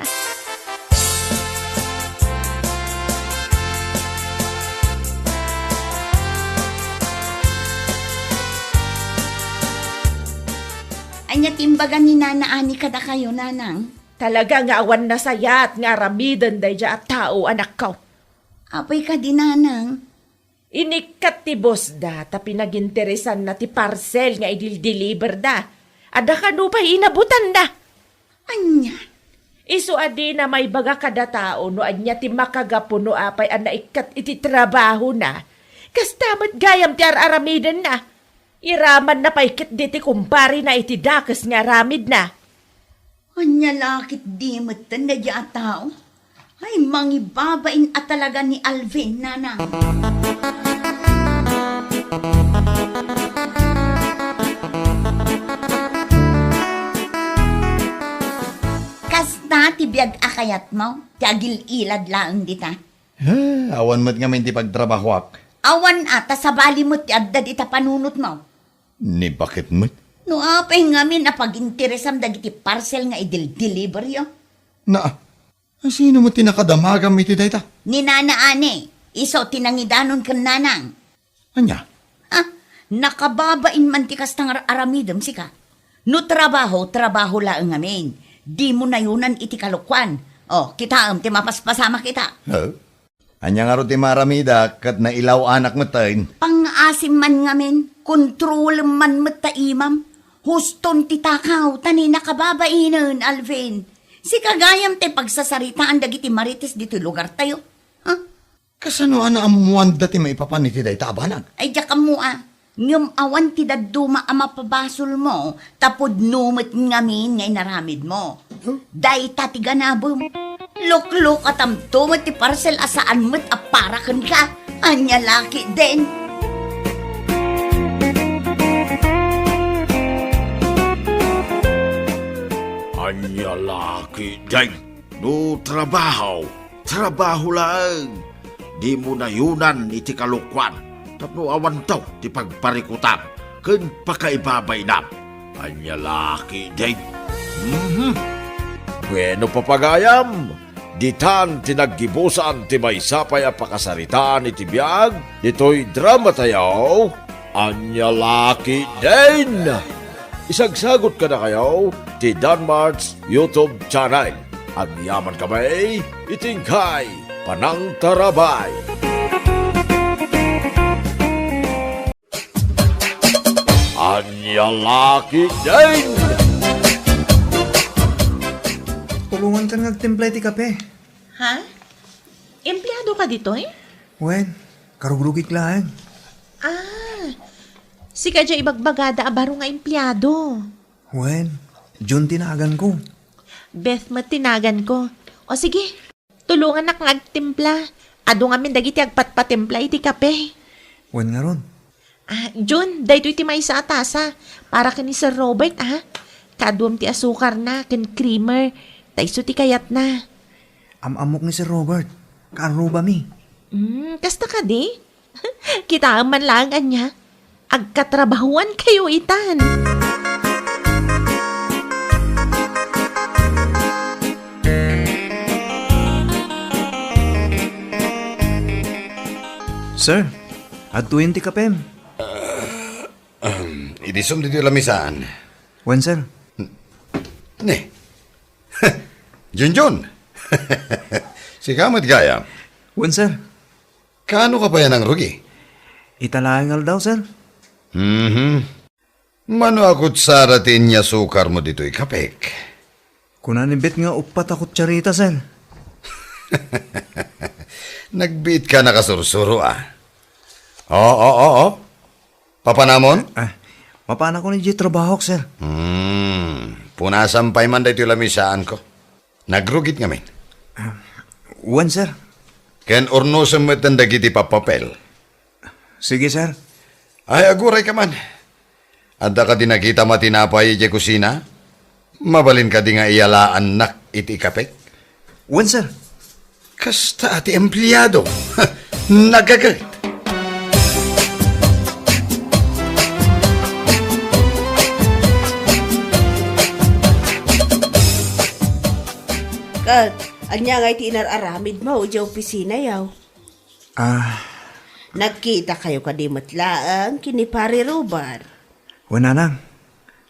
Ania ti imbaga ni Nana Ani kadakayo, Nanang? Talaga nga awan nasayaat nga aramiden daydiay a tao, anakko. Apay kadi, Nanang? Inikkat ti bossda ta pinaginteresanna ti parcel nga idildeliberda. Adda kano pay inabutanda. Ania? Isu a dina maibaga kada tao no ania ti makagapu no apay a naikkat iti trabahona. Kasta met gayam ti ar-aramidenna. Iramanna pay ketdi ti kumparena iti dakes nga aramidna. Ania la ketdi metten daydiay a tao? Ay, mangibabain a talaga ni Alvin, Nanang. Kasta ti biag a kayatmo, ti agil-ilad laeng dita? Eh, awan met ngamin ti pagtrabahoak. Awan a, ta sabali met ti adda dita panunotmo. Ni baket met? No apay ngamin a paginteresam dagiti parcel nga idildeliberyo? Na, sino met ti nakadamagam iti dayta? Ni Nana Ani, isu ti nangidanon ken Nanang. Ania? Ha? Nakababain man ti kasta nga ar-aramidem, sika. No trabaho, trabaho laeng ngamin. Dimo nayunan iti kalokuan. O, kitaem ti mapaspasamak ita. Huh? Ania ngarud ti maaramidak ket nailaw-anak metten? Pangngaasim man ngamin, kontrolem man met ta imam. Huston ti takaw, ta ni nakababainen, Alvin. Sika gayam ti pagsasaritaan dagiti marites ditoy lugartayo. Ha? Kasano a naammoanda ti maipapan iti dayta a banag? Ay, diak ammo a. Ngem awan ti dadduma a mapabasolmo, ta pudno met ngamin nga inaramidmo. Huh? Dayta ti ganabem. Luklukatamto met ti parcel a saan met a para kenka. Ania la ketdin? Ania la ketdin? No trabaho, trabaho laeng. Dimo nayunan iti kalokuan tapno awanto ti pagparikutam ken pakaibabainam. Ania la ketdin? Mhm. Bueno, papagayam, ditan ti naggibusan ti maysa pay a pakasaritaan iti biag ditoy dramatayo. Ania la ketdin? Isagsagot kadakayo ti Danmart's YouTube channel. Agyamankami iti inkay panangtarabay. Ania la ketdin? Tulongankan nga agtimpla iti kape. Ha? Empleado ka ditoy? Wen, karugrugik laeng. Ah, sika diay ibagbagada a baro nga empleado. Wen, Jun ti naganko. Beth met ti naganko. O sige, tulonganak nga agtimpla. Adu ngamin dagiti agpatpatimpla iti kape. Wen ngarud. Ah, Jun, daytoy ti maysa a tasa. Para ken ni Sir Robert, ah. Kaaduam ti asukarna ken creamer. Ta isu ti kayatna. Am-ammok ni Sir Robert. Kaarrubami. Hmm, kasta kadi? Kitaem man laeng ania. Agkatrabahuan kayo itan. Sir, adtoyen ti kapem. Ahem, idisum ditoy lamisaan. Wen, sir. Ne. Junjun. Sika met gayam. Wen, sir. Kaano ka pay a nangrugi? Ita laeng aldaw, sir. Mhm. Mano a kutsara ti inyasukarmo ditoy kapek? Kuna ni Bet nga uppat a kutsarita, sir. Nagbiit ka nakasursuro, ah. Oo, oo, oo. Papanamon? Ah, mapanakon idiay trabahok, sir. Hmm, punasam pay man daytoy lamisaanko. Nagrugit ngamin. Ah, wen, sir. Ken urnosem metten dagiti pappapel. Sige, sir. Ay, aguray ka man. Adda kadi nakitam a tinapay idiay kusina? Mabalin kadi nga iyalaannak iti ikapek? Wen, sir. Kasta a ti empleado. Nagaget. Ket, ania nga iti inar-aramidmo idiay opisina, yaw? Ah. Nagkitakayo kadi met laeng ken ni Pare Robert? Wen, nanang.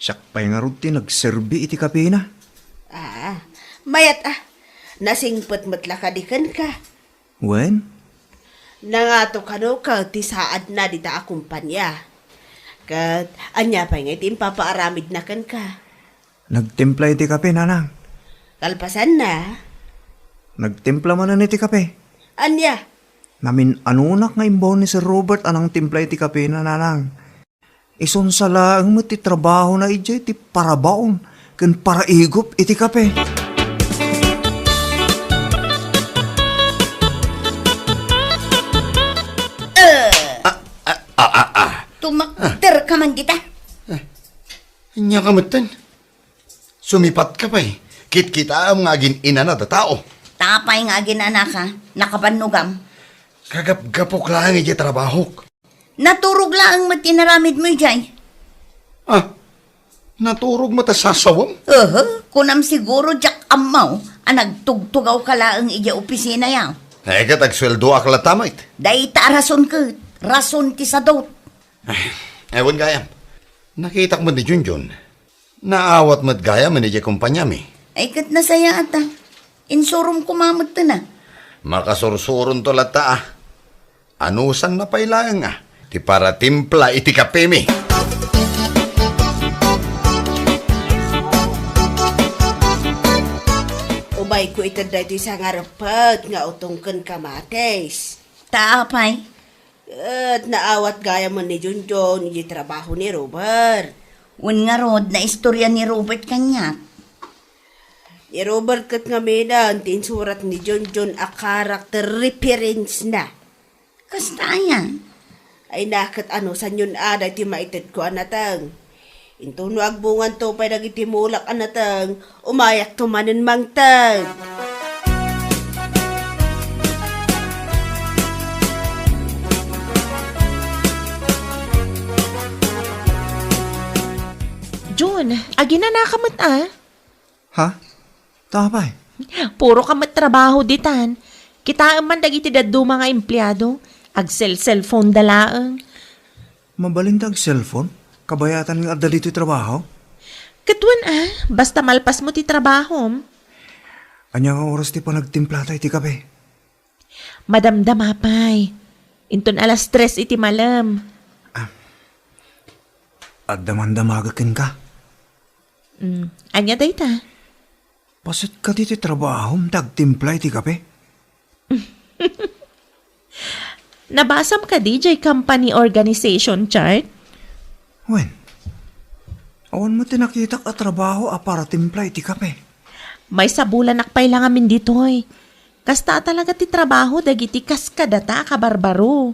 Siak pay ngarud ti nagserbi iti kapena. Ah, mayat a. Nasingpet met la kadi kenka? Wen. Nangato kano ket ti saadna dita a kompania. Ket ania pay nga iti impapaaramidna kenka? Nagtimpla iti kape, nanang. Kalpasanna? Nagtimpla manen iti kape. Ania? Namin-anonak nga imbaon ni Sir Robert a nangtimpla iti kapena, nanang. Isunsa laeng met ti trabahona idiay ti parabaon ken paraigup iti kape. Eh, Ah, ah, ah, ah, ah. Tumakder ka man dita. Ania ka metten? Sumipat ka pay. Kitkitaem nga agin-inana da tao. Apay nga agin-anaka, nakabannogam. Kagapgapok laeng idiay trabahok. Naturog laeng met ti inaramidmo idiay. Ah, naturog met a sasawem? Aha, kunam siguro diak ammo a nagtugtugaw ka laeng idiay opisina, yaw. Ay, ket agsueldoak latta met. Dayta a rason ket, rason ti sadut. Ay, ewan gayam. Nakitak met ni Junjun. Naawat met gayam idiay kompaniami. Ay, ket nasayaat a. Insurom koma met tana. Makasursuronto latta a. Anusanna pay laeng a ti paratimpla iti kapemi. Ubayko ited daytoy sangareppet nga utong ken kamatis. Ta apay? Ket naawat gayam ni Junjun iti trabaho ni Robert. Wen ngarud, naistorya ni Robert kaniak. Ni Robert ket ngamin ti insurat ni Junjun a character reference na. Kasta aya? Ay, naket anusanyon a daytoy maitedko a nateng. Intono agbunganto pay dagiti mulak a nateng, umayakto manen mangted. Jun, aginanaka met a? Ha? Ta apay? Puro ka met trabaho ditan. Kitaem man dagiti dadduma nga empleado. Agsel-cellphone da laeng. Mabalin ta ag-cellphone? Kabayatan nga adda ditoy trabaho? Ket wen a, basta malpasmo ti trabahom. Ania nga oras ti panagtimplata iti kape? Madamdama pay. Inton alas tres iti malem. Ah. Adda mandamaga kenka? Mm. Ania dayta? Paset kadi ti trabahom ta agtimpla iti kape? Nabasam kadi jay company organization chart? Wen, awan met ti nakitak a trabaho a para timpla iti kape. Maysa bulanak pay la ngamin ditoy. Kasta a talaga ti trabaho dagiti kas kadata a kabarbaro.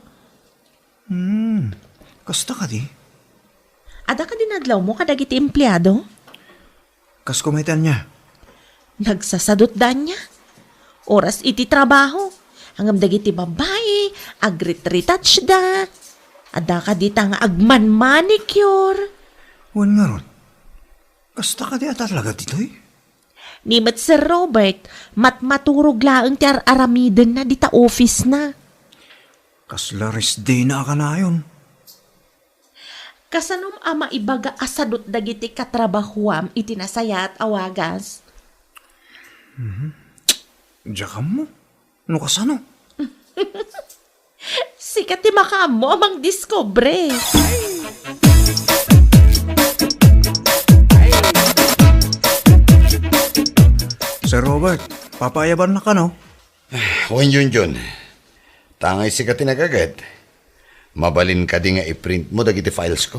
Hmm, kasta kadi? Adda kadi nadlawmo kadagiti empleado? Kas kumaytan niya? Nagsasadutda ania? Oras iti trabaho. Ngem dagiti babbai, agrit-retouchda. Adda kadi ta nga agman-manicure. Wen ngarud, kasta kadi a talaga ditoy? Ni met Sir Robert, matmaturog laeng ti ar-aramidenna dita office-na. Kasla rest day-na a kanayon. Kasanom a maibaga a sadut dagiti katrabahuam iti nasayaat a wagas? Mhm. Diak ammo no kasano. Sika ti makaammo a mangdiskubre. Sir Robert, papaayabannak kano? Wen, Junjun. Tangay sika ti nagaget. Mabalin kadi nga i-print mo dagiti files ko?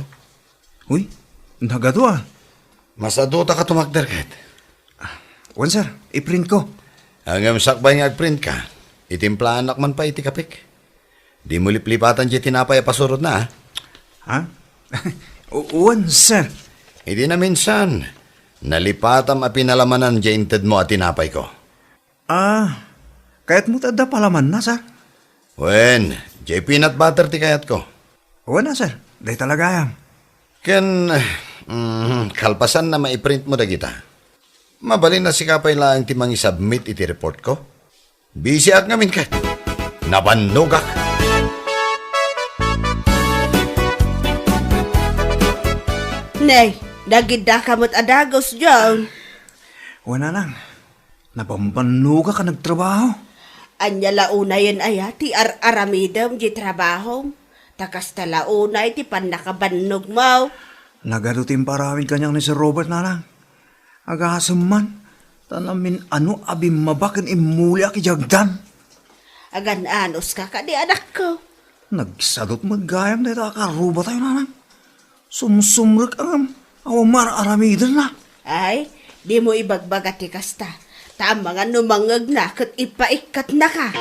Uy, nagadu a. Masaduta ka tumakder ket. Wen, sir, i-print ko. Ngem sakbay nga agprint ka, itimplaannak man pay iti kapek. Dimo liplipatan diay tinapay a pasurotna, a. Ha? U-, wen, sir. Idi naminsan, nalipatam a pinalamanan diay intedmo a tinapayko. Ah, kayatmo ti adda palamanna, sir? Wen, diay peanut butter ti kayatko. Wen a, sir. Dayta la gayam. Ken, mm, kalpasanna, maiprintmo dagita. Mabalin a sika pay laeng ti mangisubmit iti reportko. Bisiak ngamin ket nabannogak. Nay, nagidaka met a dagus, John. Wen a lang, nabambannogak a nagtrabaho. Ania la unayen aya ti ar-aramidem diay trabahom? Ta kasta la unay ti pannakabannogmo. Nagadu ti imparamid kaniak ni Sir Robert, nanang. Agasem man, ta namin-ano a bimmaba ken immuliak idiay agdan. Agan-anuska kadi, anakko? Nagsadut met gayam dayta a karrubatayo, nanang. Sumsumrek a ngem, awan mar-aramidenna. Ay, dimo ibagbaga ti kasta. Ta amangan no mangngegna ket ipaikkatnaka.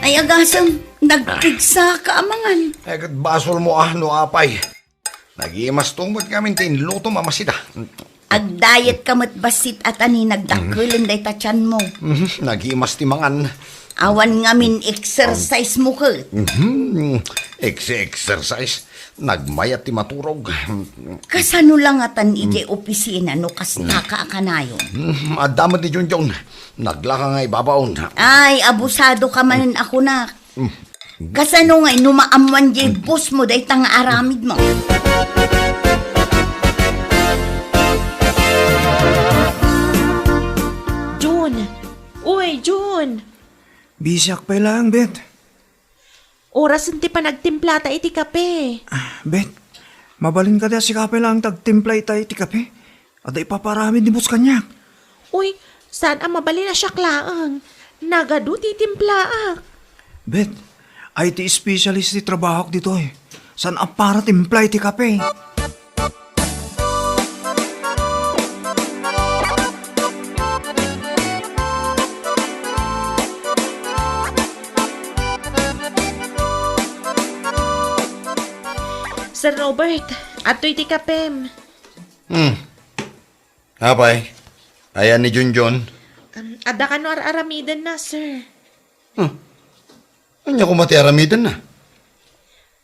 Ay, agasem, nagpigsaka amangan. Ay, ket basolmo a no apay. Nagimas to met ngamin ti inlutom a masida. Agdayetka met bassit a ta ni nagdakkelen dayta tianmo. Mhm, nagimas ti mangan. Awan ngamin exercise mo ket. Mhm, ex-, exercise. Nagmayat ti maturog. Kasano la ngatan idiay opisina no kastaka a kanayon? Mhm, adda met ni Junjun. Naglaka nga ibabaon. Ay, abusado ka manen a kunak. Kasano ngay no maammoan diay boss mo dayta nga aramidmo? Jun! Uy, Jun! Bisiak pay laeng, Bet. Orasen ti panagtimplata iti kape. Ah, Bet, mabalin kadi a sika pay laeng ti agtimpla ita iti kape? Adda ipaparamid ni boss kaniak. Uy, saan a mabalin a siak laeng. Nagadu ti timplaak. Bet, I T specialist ti trabahok ditoy. Saan a para timpla iti kape. Sir Robert, adtoy ti kapem. Hmm. Apay, ayan ni Junjun? Um, adda kano ar-aramidenna, sir. Huh? Ania koma ti aramidenna?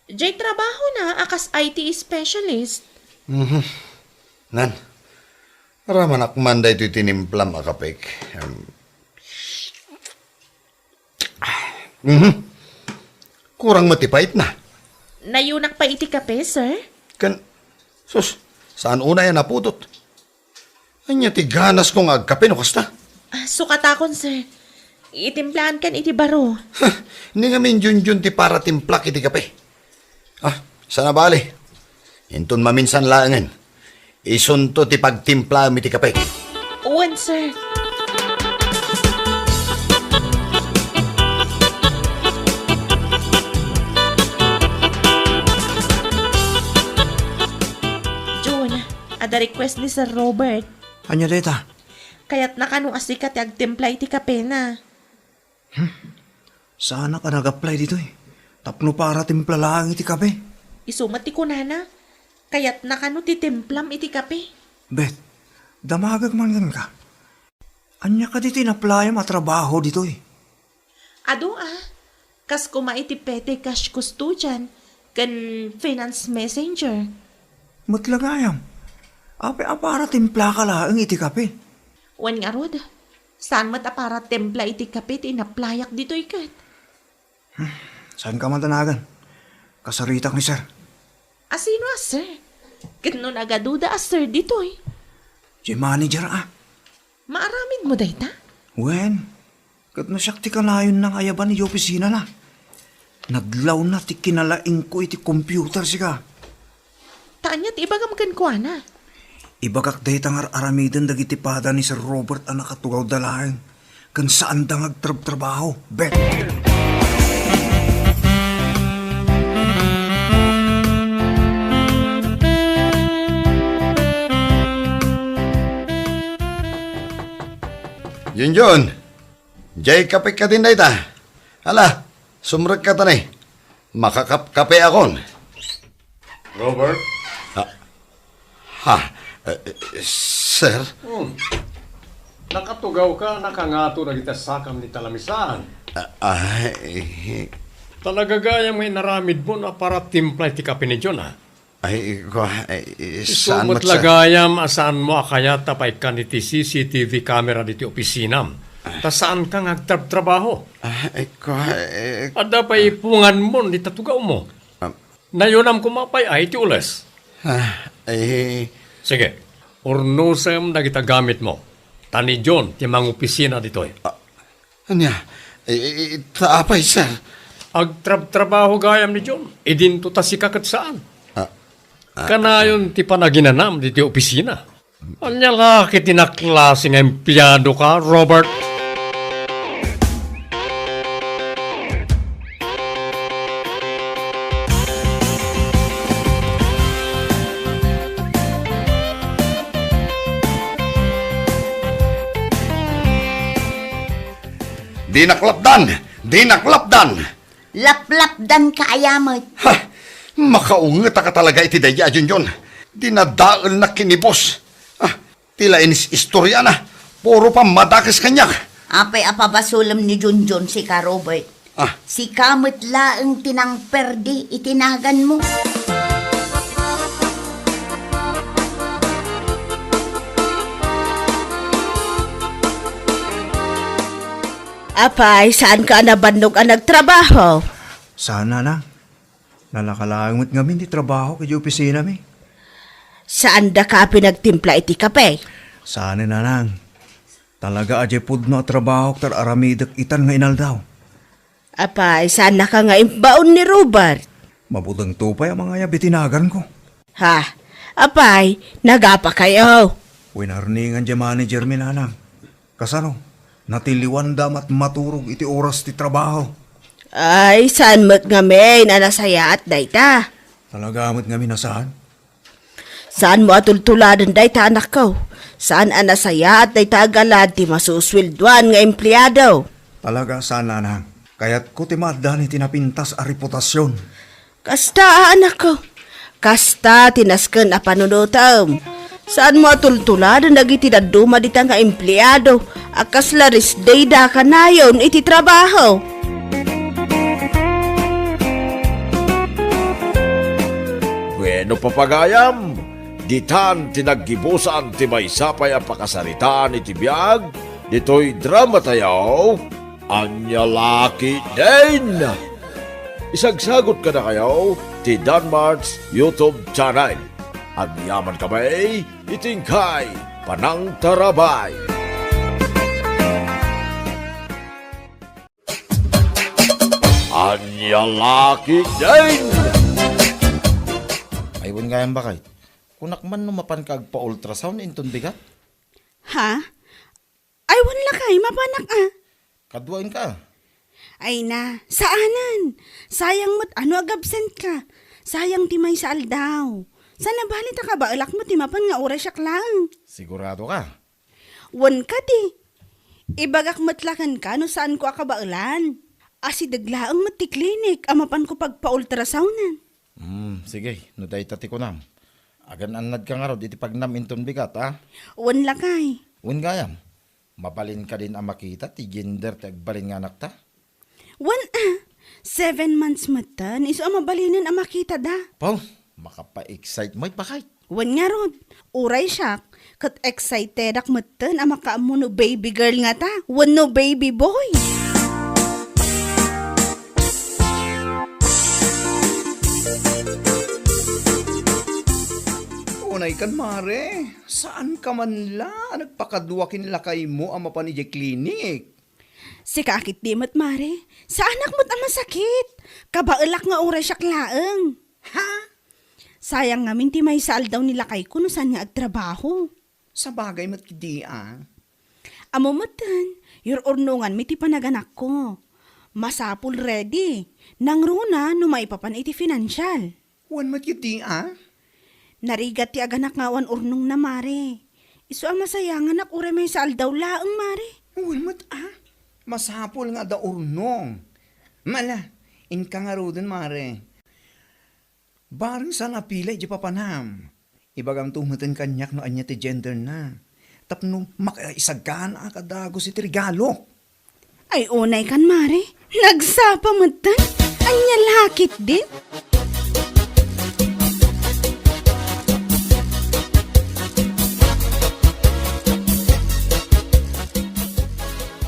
Diay trabahona a kas I T specialist. Mhm. Nan, aramanak man daytoy tinimplam a kapek. Um, Mhm. Kurang met ti paitna. Nayunak pay iti kape, sir? Ken, sus, saan unay a napudot? Ania ti ganasko nga agkape no kasta? Ah, sukatakon, sir. Itimplaankan iti baro. Ni ngamin Junjun ti para timplak iti kape. Ah, sana bali. Inton maminsan laengen, isunto ti pagtimplaem iti kape. Wen, sir. Jun, adda request ni Sir Robert. Ania dayta? Kayatna kano a sika ti agtimpla iti kapena. Hmm. Saanak a nag-apply ditoy. Tapno para timpla laeng iti kape. Isu met ti kunana, kayatna kano ti timplam iti kape. Bet, damagek man kenka. Ania kadi ti inaplayam a trabaho ditoy? Adu a, kas koma iti petty cash custodian ken finance messenger. Met la gayam, apay a para timplaka laeng iti kape? Wen ngarud, saan met a para timpla iti kape ti inaplayak ditoy ket. Hmm, saanka man danagan. Kasaritak ni sir. Asino a sir? Ket no nagaduda a sir ditoy? Diay manager a. Maaramidmo dayta? Wen, ket no siak ti kanayonna nga ayaban idiay opisinana. Nadlawna ti kinalaingko iti computer sika. Ta ania ti ibagam kenkuana? Ibagak dayta nga ar-aramiden dagiti pada ni Sir Robert a nakatugawda laeng ken saanda nga agtrabtrabaho. Bet! Junjun, diay kape ka din dayta. Ala, sumrekka ta ni. Makakapkape akon. Robert? Ha? Ha? Eh, eh, sir? Hmm. Nakatugaw ka, nakangato dagiti sakam ni Talamisan. Ah, ay. Talaga gayam nga inaramid mo na para timpla iti kape ni John, ha? Ay, kua, ay, Isu saan met met sa lagayam a saan mo a kayat a paikkan iti C C T V camera diti opisinam. Ta saan ka nga agtrabtrabaho. Ah, ay, kua, eh, Adda pay ipungan mo ni tatugaw mo. Ah. Nayunam koma pay ay ti ules. Ah, eh. Sige, urnosem dagita gamit mo. Ta ni John ti mangopisina ditoy. Ah, ania? Eh, eh, ta apay, sir? Agtrabtrabaho gayam ni John. Idinto ta sika ket saan. Ah, ah, Kanayon ti panaginanam diti opisina. Ania la ket ti naklase nga empleado ka, Robert? Dinak lapdan! Dinak lapdan! Laplapdan ka aya met. Ha! Makaunget ka talaga iti daydi a Junjun. Dinadaelnak ken ni boss. Ah, ti laeng istoriana. Puro pammadakes kaniak. Apay a pabasolem ni Junjun sika, Robert? Ah. Sika met laeng ti nangperdi iti naganmo. Apay, saan ka a nabannog a nagtrabaho? Saan, nanang. Nalaka laeng met ngamin ti trabaho idiay opisinami. Saan daka a pinagtimpla iti kape? Saan, nanang. Talaga a diay pudno a trabahok ta aramidek itan nga inaldaw. Apay, saannaka nga imbaon ni Robert? Mabutengto pay a mangayab iti naganko. Ha? Apay, nagapakayo? Winarningan diay managermi, nanang. Kasano? Natiliwanda met maturog iti oras ti trabaho. Ay, saan met ngamin a nasayaat dayta? Talaga met ngamin a saan? Saanmo a tultuladen dayta, anakko. Saan a nasayaat dayta a galad ti masusweldoan nga empleado. Talaga saan, nanang. Kayatko ti maaddan iti napintas a reputasion. Kasta, anakko. Kasta ti nasken a panunotem. Saanmo a tultuladen dagiti dadduma dita nga empleado a kasla rest day da kanayon iti trabaho. Bueno, papagayam, ditan ti naggibusan ti maysa pay a pakasaritaan iti biag ditoy dramatayo. Ania la ketdin? Isagsagot kadakayo ti Danmart's YouTube channel. Agyamankami iti inkay panangtarabay. Ania la ketdin? Ay, wen gayam, baket. Kunak man no mapanka agpa-ultrasound inton bigat? Ha? Ay, wen lakay, mapanak a. Kaduaen ka. Ay na, saanen. Sayang met a no agabsent ka. Sayang ti maysa aldaw. Saan a bali ta kabaelak met ti mapan nga uray siak laeng. Sigurado ka? Wen kadi. Ibagak met la kenka no saanko a kabaelan. Asideg laeng met ti klinik a mapanko pagpa-ultrasound-en. Hmm, sige, no dayta ti kunam. Agan-annadka ngarud iti pagnam inton bigat, a? Wen lakay. Wen gayam. Mabalin kadin a makita ti gender ti agbalin nga anakta? Wen a, seven months metten, isu a mabalinen a makitada. Pau, makapa-excite met, baket. Wen ngarud, uray siak, ket excitedak metten a makaammo no baby girl ngata, wenno baby boy. Unay kan, mare, saan ka man la a nagpakadua ken lakaymo a mapan idiay klinik? Sika a ketdi met, mare, saanak met a masakit. Kabaelak nga uray siak laeng. Ha? Sayang ngamin ti maysa aldaw ni lakayko no saan nga agtrabaho. Sabagay met ketdi a. Ammo metten, yur-urnonganmi ti panaganakko. Masapul ready. Nangruna no maipapan iti financial. Wen met ketdi a. Narigat ti aganak nga awan urnongna, mare. Isu a masayanganak uray maysa aldaw laeng, mare. Wen met, a. Masapul nga adda urnong. Mala, inka ngaruden, mare. Bareng saan a pila idiay papanam. Ibagamto meten kaniak no ania ti genderna. Tapno makaisaganaak a dagus iti regalo. Ay, unay kan, mare. Nagsapa metten. Ania la ketdin?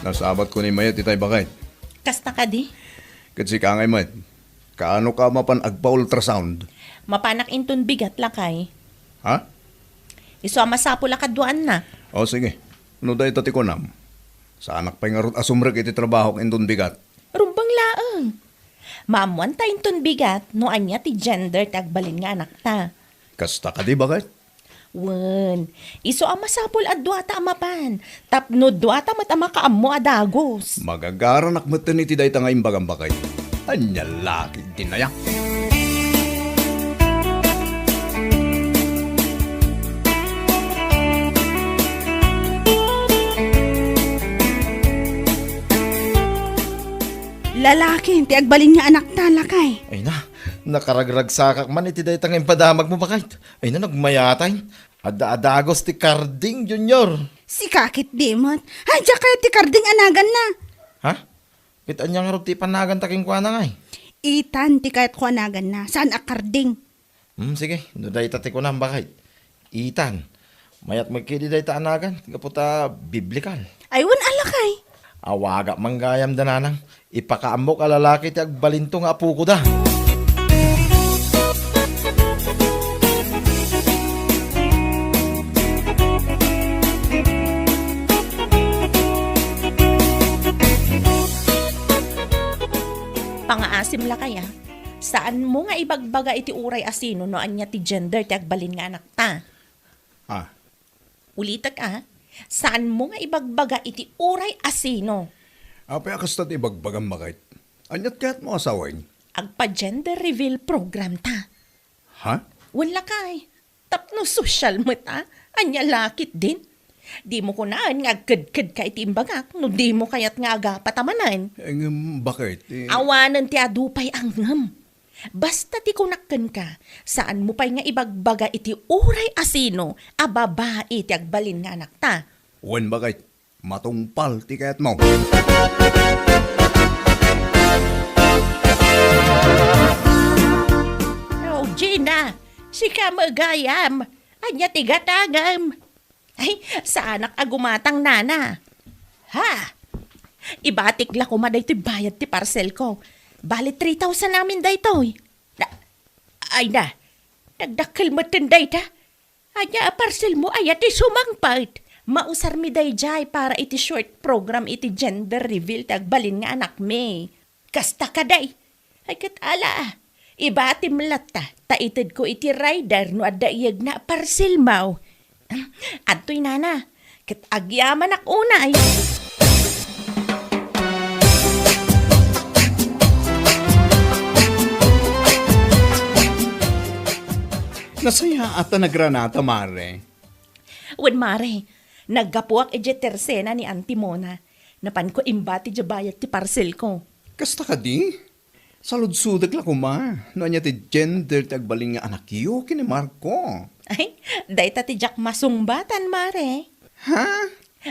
Nasabatko ni Mayet itay, baket. Kasta kadi? Ket sika ngay met. Kaano ka mapan agpa-ultrasound? Mapanak inton bigat, lakay. Ha? Isu a masapul a kaduaanna. O, sige. No dayta ti kunam, saanak pay ngarud a sumrek iti trabahok inton bigat. Rumbeng laeng. Maammuanta inton bigat no ania ti gender ti agbalin nga anakta. Kasta kadi, baket? Wen, isu a masapul a duata a mapan, tapno duata met a makaammo a dagus. Magagaranak metten iti dayta nga imbagam, baket. Ania la ketdin aya? Lalaki ti agbalin nga anakta, lakay. Ay na, nakaragragsakak man iti dayta nga impadamagmo, baket. Ay na, nagmayatay. Adda a dagus ti Karding Junior. Sika ketdi met. Ay, diak kayat ti Karding a naganna. Ha? Ket ania ngarud ti ipanaganta kenkuana ngay? Ethan ti kayatko a naganna, saan a Karding. Hmm, sige, no dayta ti kunam, baket. Ethan. Mayat met ketdi dayta a nagan, gapu ta biblikal. Ay, wen a, lakay. Awagak man gayam da nanang. Ipakaammok a lalaki ti agbalinto nga apokoda. Pangaasim, lakay, a. Saanmo nga ibagbaga iti uray a sino no ania ti gender ti agbalin nga anakta. Ah, Ulitek, a. Saanmo nga ibagbaga iti uray a sino. Apay a kasta ti ibagbagam, baket? Aniat kayatmo a sawen? Agpa-gender reveal program ta. Ha? Wen, lakay. Tapno sosyal met, a. Ania la ketdin? Dimo kunaen nga agkedkedka iti imbagak no dimo kayat nga agapat a manen. Eh, ngem, baket? Eh, Awanen ti adu pay a ngem. Basta ti kunak kenka, saanmo pay nga ibagbaga iti uray a sino a babai ti agbalin nga anakta. Wen, baket, matungpal ti kayatmo. Oh, Gina, sika met gayam. Ania ti gatangem? Ay, saanak a gumatang, nana. Ha? Ibatik la koma daytoy bayad ti parcelko. Bali three thousand amin daytoy. Na, ay na, nagdakkel metten dayta. Ania a parcelmo aya ti sumangpet? Mausarmi daydiay para iti short program iti gender reveal ti agbalin nga anakmi. Kasta kadi. Ay, ket ala, ibatim latta, ta itedko iti rider no adda iyegna a parcelmo. Adtoy, nana, ket agyamanak unay. Nasayaat a nagranata, mare. Wen, mare, naggapuak idiay tersena ni Auntie Mona. Napanko imbati diay bayad ti parcelko. Kasta kadi? Saludsodek la koma no ania ti gender ti agbalin nga anakyo ken ni Marco. Ay, dayta ti diak masungbatan, mare. Ha?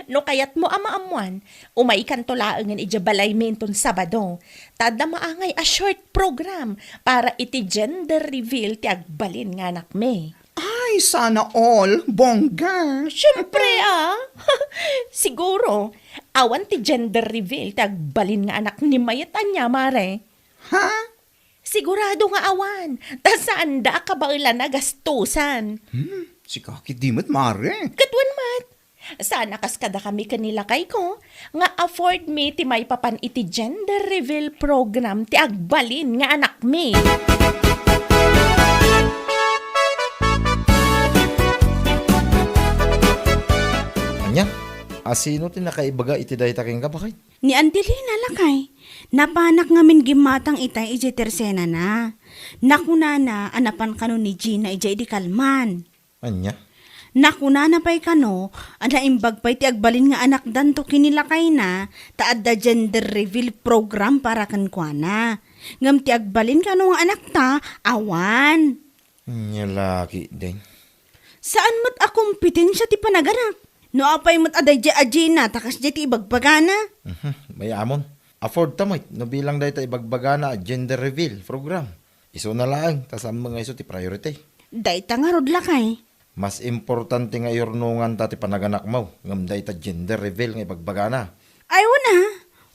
No kayatmo a maammuan, umaykanto laengen idiay balaymi inton Sabado. Ta adda maangay a short program para iti gender reveal ti agbalin nga anakmi. Ay, sana all, bongga. Siyempre, a. Siguro, awan ti gender reveal ti agbalin nga anak ni Mayet ania, mare. Ha? Sigurado nga awan. Ta saanda a kabaelan a gastusan. Hmm, sika ketdi met, mare. Ket wen met. Saan a kas kadakami ken ni lakayko nga afford mi ti maipapan iti gender reveal program ti agbalin nga anakmi. Ania? A sino ti nakaibaga iti dayta kenka, baket? Ni Auntie Lina, lakay. Napanak ngamin gimmatang itay idiay tersenana. Nakunana a napan kano ni Gina idiay idi kalman. Ania? Nakunana pay kano a naimbag pay ti agbalin nga anakdanto ken ni lakayna ta adda gender reveal program para kenkuana. Ngem ti agbalin kano nga anakta, awan. Nya la ketdin. Saan met a kompetensia ti panaganak. No apay met a daydiay a Gina ta kasdiay ti ibagbagana. Mhm, mayamon. Afford ta met no bilang dayta ibagbagana a gender reveal program. Isuna laeng, ta saan met nga isu ti priority. Dayta ngarud, lakay. Mas importante nga iyurnonganta ti panaganakmo, ngem dayta gender reveal nga ibagbagana. Ay, wen a,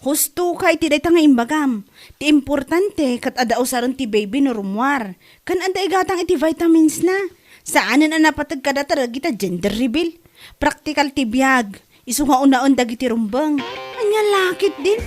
husto ka iti dayta nga imbagam. Ti importante, ket adda usaren ti baby no rummuar. Ken adda igatang iti vitamins na. Saanen a napateg kadata dagita gender reveal. Praktikal ti biag. Isu nga unaen dagiti rumbeng. Ania la ketdin?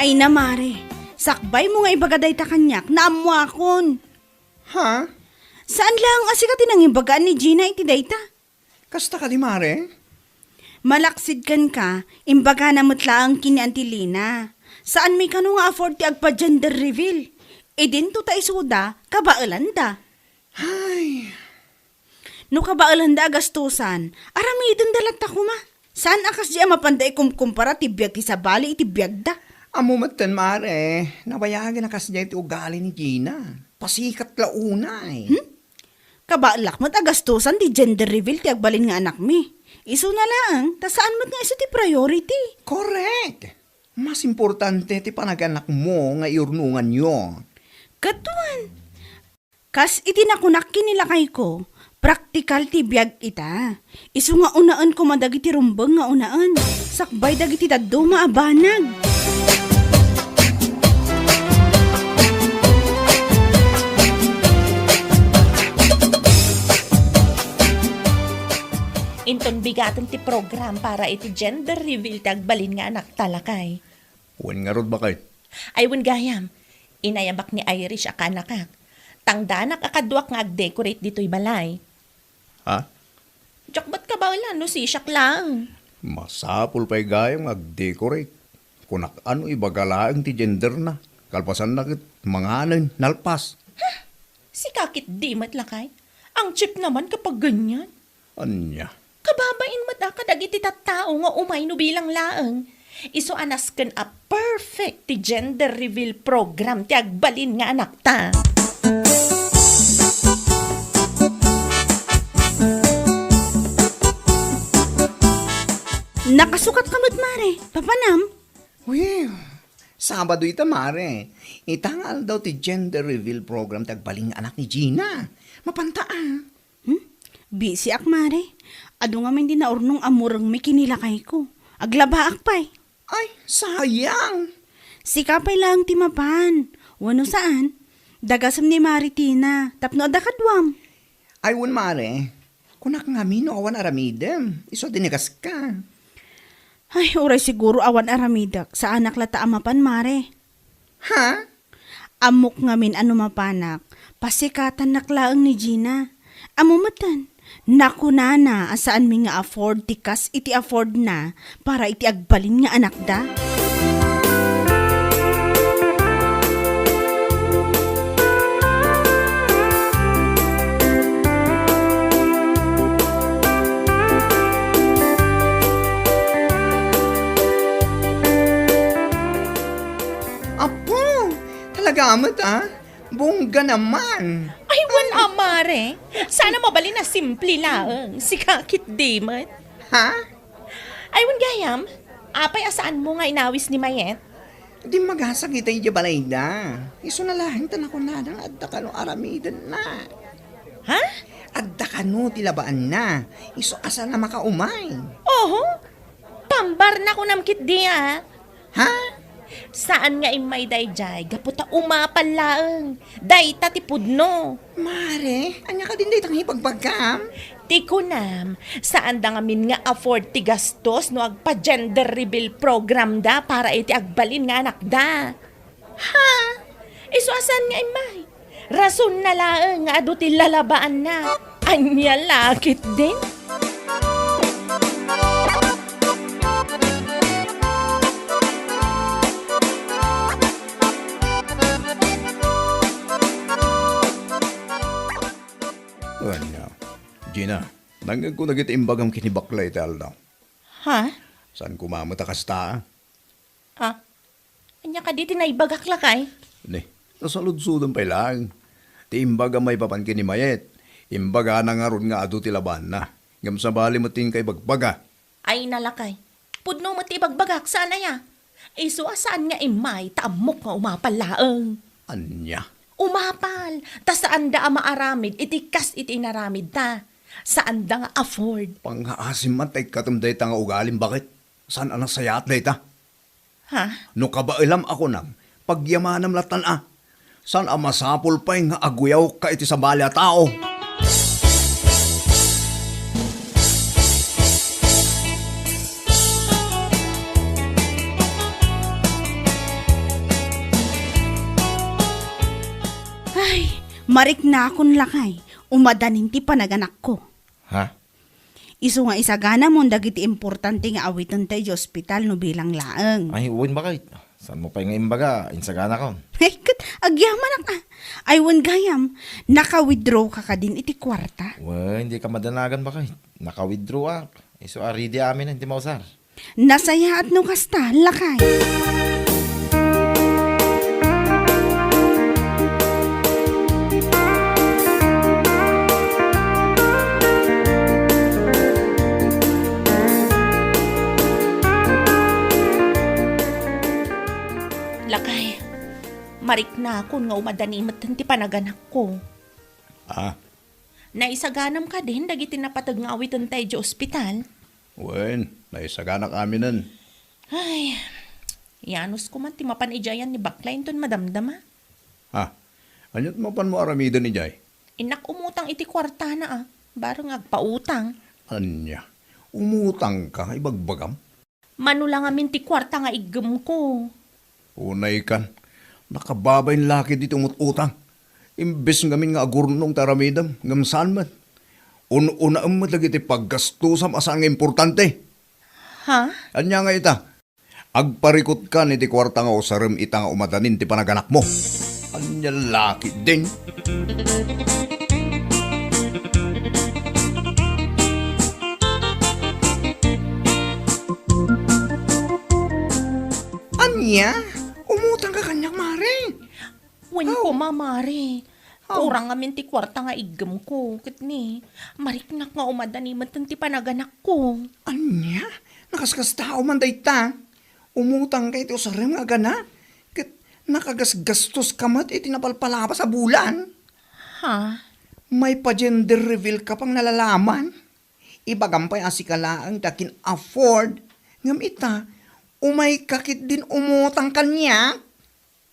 Ay na, mare. Sakbaymo nga ibaga dayta kaniak, naammoakon. Ha? Saan laeng a sika ti nangimbagaan ni Gina iti dayta? Kasta kadi, mare? Malaksid kenka, imbagana met laeng ken ni Auntie Lina. Saanmi kano nga afford ti agpa-gender reveal. Idinto ta isuda, kabaelanda. Ay. No kabaelanda a gastusan, aramidenda latta koma. Saan a kasdiay a mapanda ikumkumpara ti biag ti sabali iti biagda? Ammo metten, mare, nabayagen a kasdiay ti ugali ni Gina. Pasikat la unay. Hmm? Kabaelak met a gastusan ti gender reveal ti agbalin nga anakmi. Isuna laeng, ta saan met nga isu ti priority. Correct! Mas importante ti panaganakmo nga iyurnonganyo. Ket wen, kas iti nakunak ken ni lakayko, praktikal ti biag ita. Isu nga unaen koma dagiti rumbeng nga unaen, sakbay dagiti dadduma a banag. Inton bigaten ti program para iti gender reveal ti agbalin nga anakta, lakay. Wen ngarud, baket? Ay, wen gayam. Inayabak ni Irish a kaanakak. Tangdanak a kaduak nga agdecorate ditoy balay. Ha? Diak met kabaelan no sisiak laeng. Masapul pay gayam nga agdecorate. Kunak a no ibaga laeng ti genderna. Kalpasanna ket manganen, nalpas. Huh? Sika ketdi met, lakay. Ang cheap naman kapag ganyan. Ania? Kababain met a kadagiti tattao nga umay no bilang laeng. Isu a nasken a perfect ti gender reveal program ti agbalin nga anakta. Nakasukat ka met, mare. Papanam? Uy, Sabado ita, mare. Ita nga aldaw ti gender reveal program ti agbalin nga anak ni Gina. Mapanta a. Hmm? Busy ak, mare. Adu ngamin ti naurnong a murengmi ken ni lakayko. Aglabaak pay. Ay, sayang! Sika pay laeng ti mapan. Wenno saan? Dagasem ni Mare Tina, tapno adda kaduam. Ay, wen, mare. Kunak ngamin no awan aramidem. Isu a dinagaska. Ay, uray siguro awan aramidek. Saanak latta a mapan, mare. Ha? Ammok ngamin a no mapanak, pasikatannak laeng ni Gina. Ammo metten, nakunana a saanmi nga afford ti kas iti affordna para iti agbalin nga anakda. Apo, talaga met, ah? Bongga naman. Ay, wen a, mare. Sana mabalin a simple laeng. Sika ketdi met. Ha? Ay, wen gayam. Apay a saanmo nga inawis ni Mayet? Dimmagasag ita idiay balayda. Isuna laeng ta nakunana nga adda kano aramidenna. Ha? Adda kano ti labaanna. Isu a saan a makaumay. Oho. Pambarna kunam ketdi a. Ha? Saan nga immay daydiay gapu ta umapal laeng. Dayta ti pudno. Mare, ania kadin dayta nga ibagbagam? Ti kunam, saanda ngamin nga afford ti gastos no agpa-gender reveal program da para iti agbalin nga anakda. Ha? Isu a saan nga immay? Rasonna laeng nga adu ti lalabaanna. Ania la ketdin? Ania? Gina, nangngegko dagiti imbagam ken ni Baklay iti aldaw. Ha? Saan koma met a kasta? Ha? Ania kadi ti naibagak, lakay? Ni, nasaludsodem pay laeng. Ti imbagam maipapan ken ni Mayet, imbagana ngarud nga adu ti labaanna. Ngem sabali met ti inka ibagbaga. Ay, nalakay. Pudno met ti ibagbagak, saan aya? Isu a saan nga immay, ta ammok nga umapal laeng. Ania? Umapal, ta saanda a maaramid iti kas iti inaramidda. Saanda nga afford. Pangngaasim man ta ikkatem dayta nga ugalim, baket? Saan a nasayaat dayta? Ha? No kabaelam a kunam, pagyamanam lattan a. Saan a masapul pay nga aguyawka iti sabali a tao? Ay, mariknakon lakay, umadanin ti panaganakko. Ha? Isu nga isaganamon dagiti importante nga awitenta idiay ospital no bilang laeng. Ay, wen, baket. Saanmo pay nga imbaga, insaganakon. Ay, ket agyamanak a. Ay, wen gayam, naka-withdraw ka kadin iti kuarta? Wen, dika madanagan, baket. Naka-withdraw ak. Isu a ready amin ti mausar. Nasayaat no kasta, lakay. Lakay, mariknakon nga umadani metten ti panaganakko. Ah? Naisaganam kadin dagiti napateg nga awitenta idiay ospital? Wen, naisaganak aminen. Ay, yanos ko man ti mapan idiay ni Baklay inton madamdama. Ha? Aniat mapanmo aramiden idiay? Innak umutang iti kuartana a, bareng agpautang. Ania? Umutangka, ibagbagam? Mano la ngamin ti kuarta nga iggemko. Unaykan, nakababain la ketdi ti umut-utang. Imbes ngamin nga agurnong ti aramidem, ngem saan met. Un-unaem met dagiti paggastusam a saan nga importante. Ha? Ania nga ita? Agparikutkan iti kuarta nga usarem ita nga umadanin ti panaganakmo. Ania la ketdin? Ania? Umutangka kaniak, mare? Wen koma, mare. Aw. Kurang ngamin ti kuarta nga iggemko. Ket ni, mariknak nga umadani metten ti panaganakko. Ania? Nakaskastao man dayta? Umutangka iti usarem nga agana, ket nakagasgastoska met iti napalpalabas a bulan. Ha? Maipa-gender reveal ka pay nalalaman. Ibagam pay a sika laeng ti akin-afford, ngem ita, umayka ketdin umutang kaniak.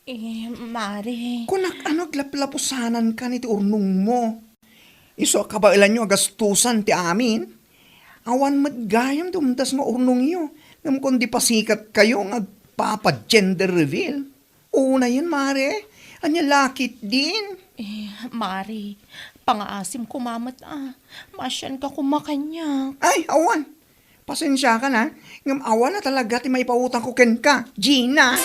Eh, mare. Kunak, ano aglaplapusanankan iti urnongmo? Isu a kabaelanyo a gastusan ti amin. Awan met gayam ti umdas nga urnongyo, ngem kundi pasikatkayo nga agpapa-gender reveal. Unayen, mare, ania la ketdin? Eh, mare, pangaasim koma met a. Maasianka koma kaniak. Ay, awan. Pasensiakan a, ngem awan a talaga ti maipautangko kenka, Gina.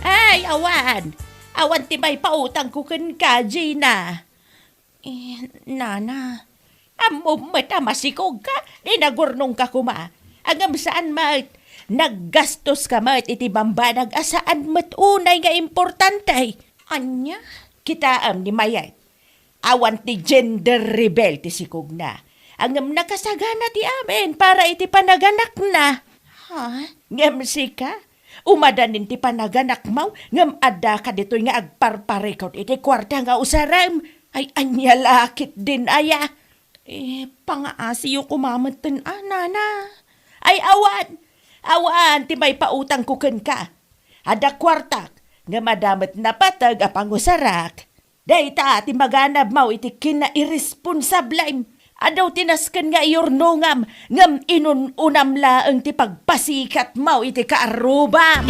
Ay, awan! Awan ti maipautangko kenka, Gina. Eh, nana, ammom met a masikogka, di nagurnongka koma. Ngem saan met, naggastoska met iti bambanag a saan met unay nga importante. Ania? Kitaem ni Mayet. Awan ti gender reveal ti sikogna. Ngem nakasagana ti amin para iti panaganakna. Ha? Ngem sika, umadanin ti panaganakmo, ngem addaka ditoy nga agparparikut iti kuarta nga usarem. Ay, ania la ketdin aya? Eh, pangaasiyo koma metten a, nana. Ay, awan! Awan ti maipautangko kenka. Adda kuartak, ngem adda met napateg a pangusarak. Dayta ti maganabmo iti kinairresponsablem. Adu ti nasken nga iyurnongam, ngem inun-unam laeng ti pagpasikatmo iti kaarrubam.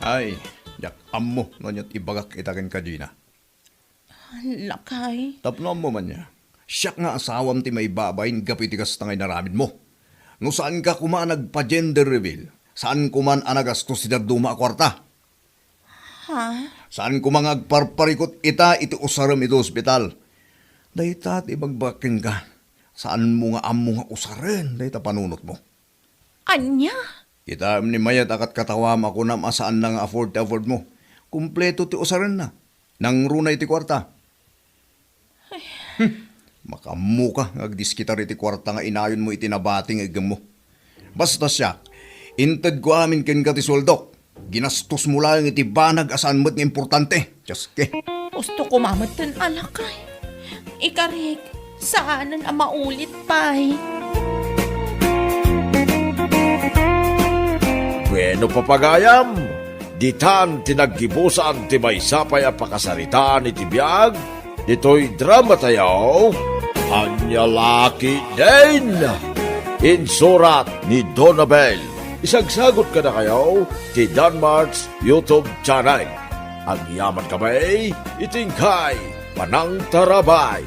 Ay, diak ammo no aniat ibagak ita kenka, Gina. Lakay. Tapno ammo man ya, siak nga asawam ti maibabain gapu iti kasta nga inaramidmo. No saanka koma a nagpa-gender reveal, saan koman a nagastos ti dadduma a kuarta. Ha? Saan koma nga agparparikut ita iti usarem iti ospital. Dayta ti ibagbagak kenka. Saanmo nga ammo nga usaren dayta panunotmo. Ania? Kitaem ni Mayet a katkatawam a kunam a saanna nga afford ti affordmo. Kompleto ti usarenna. Nangruna iti kuarta. Hmm. Makaammoka nga agdiskitar iti kuarta nga inayonmo iti nabati nga iggemmo. Basta siak, intedko amin kenka ti sueldok. Ginastosmo laeng iti banag a saan met nga importante. Dios ke. Gusto ko mametten a lakay. Ikarik, saanen a maulit pay. Bueno, papagayam, ditan ti naggibusan ti maysa pay a pakasaritaan iti biag ditoy drama tayo, Ania La Ketdin. Insurat ni Donabel. Isagsagot kadakayo ti Danmart's YouTube channel. Agyaman kami iti inkay panangtarabay.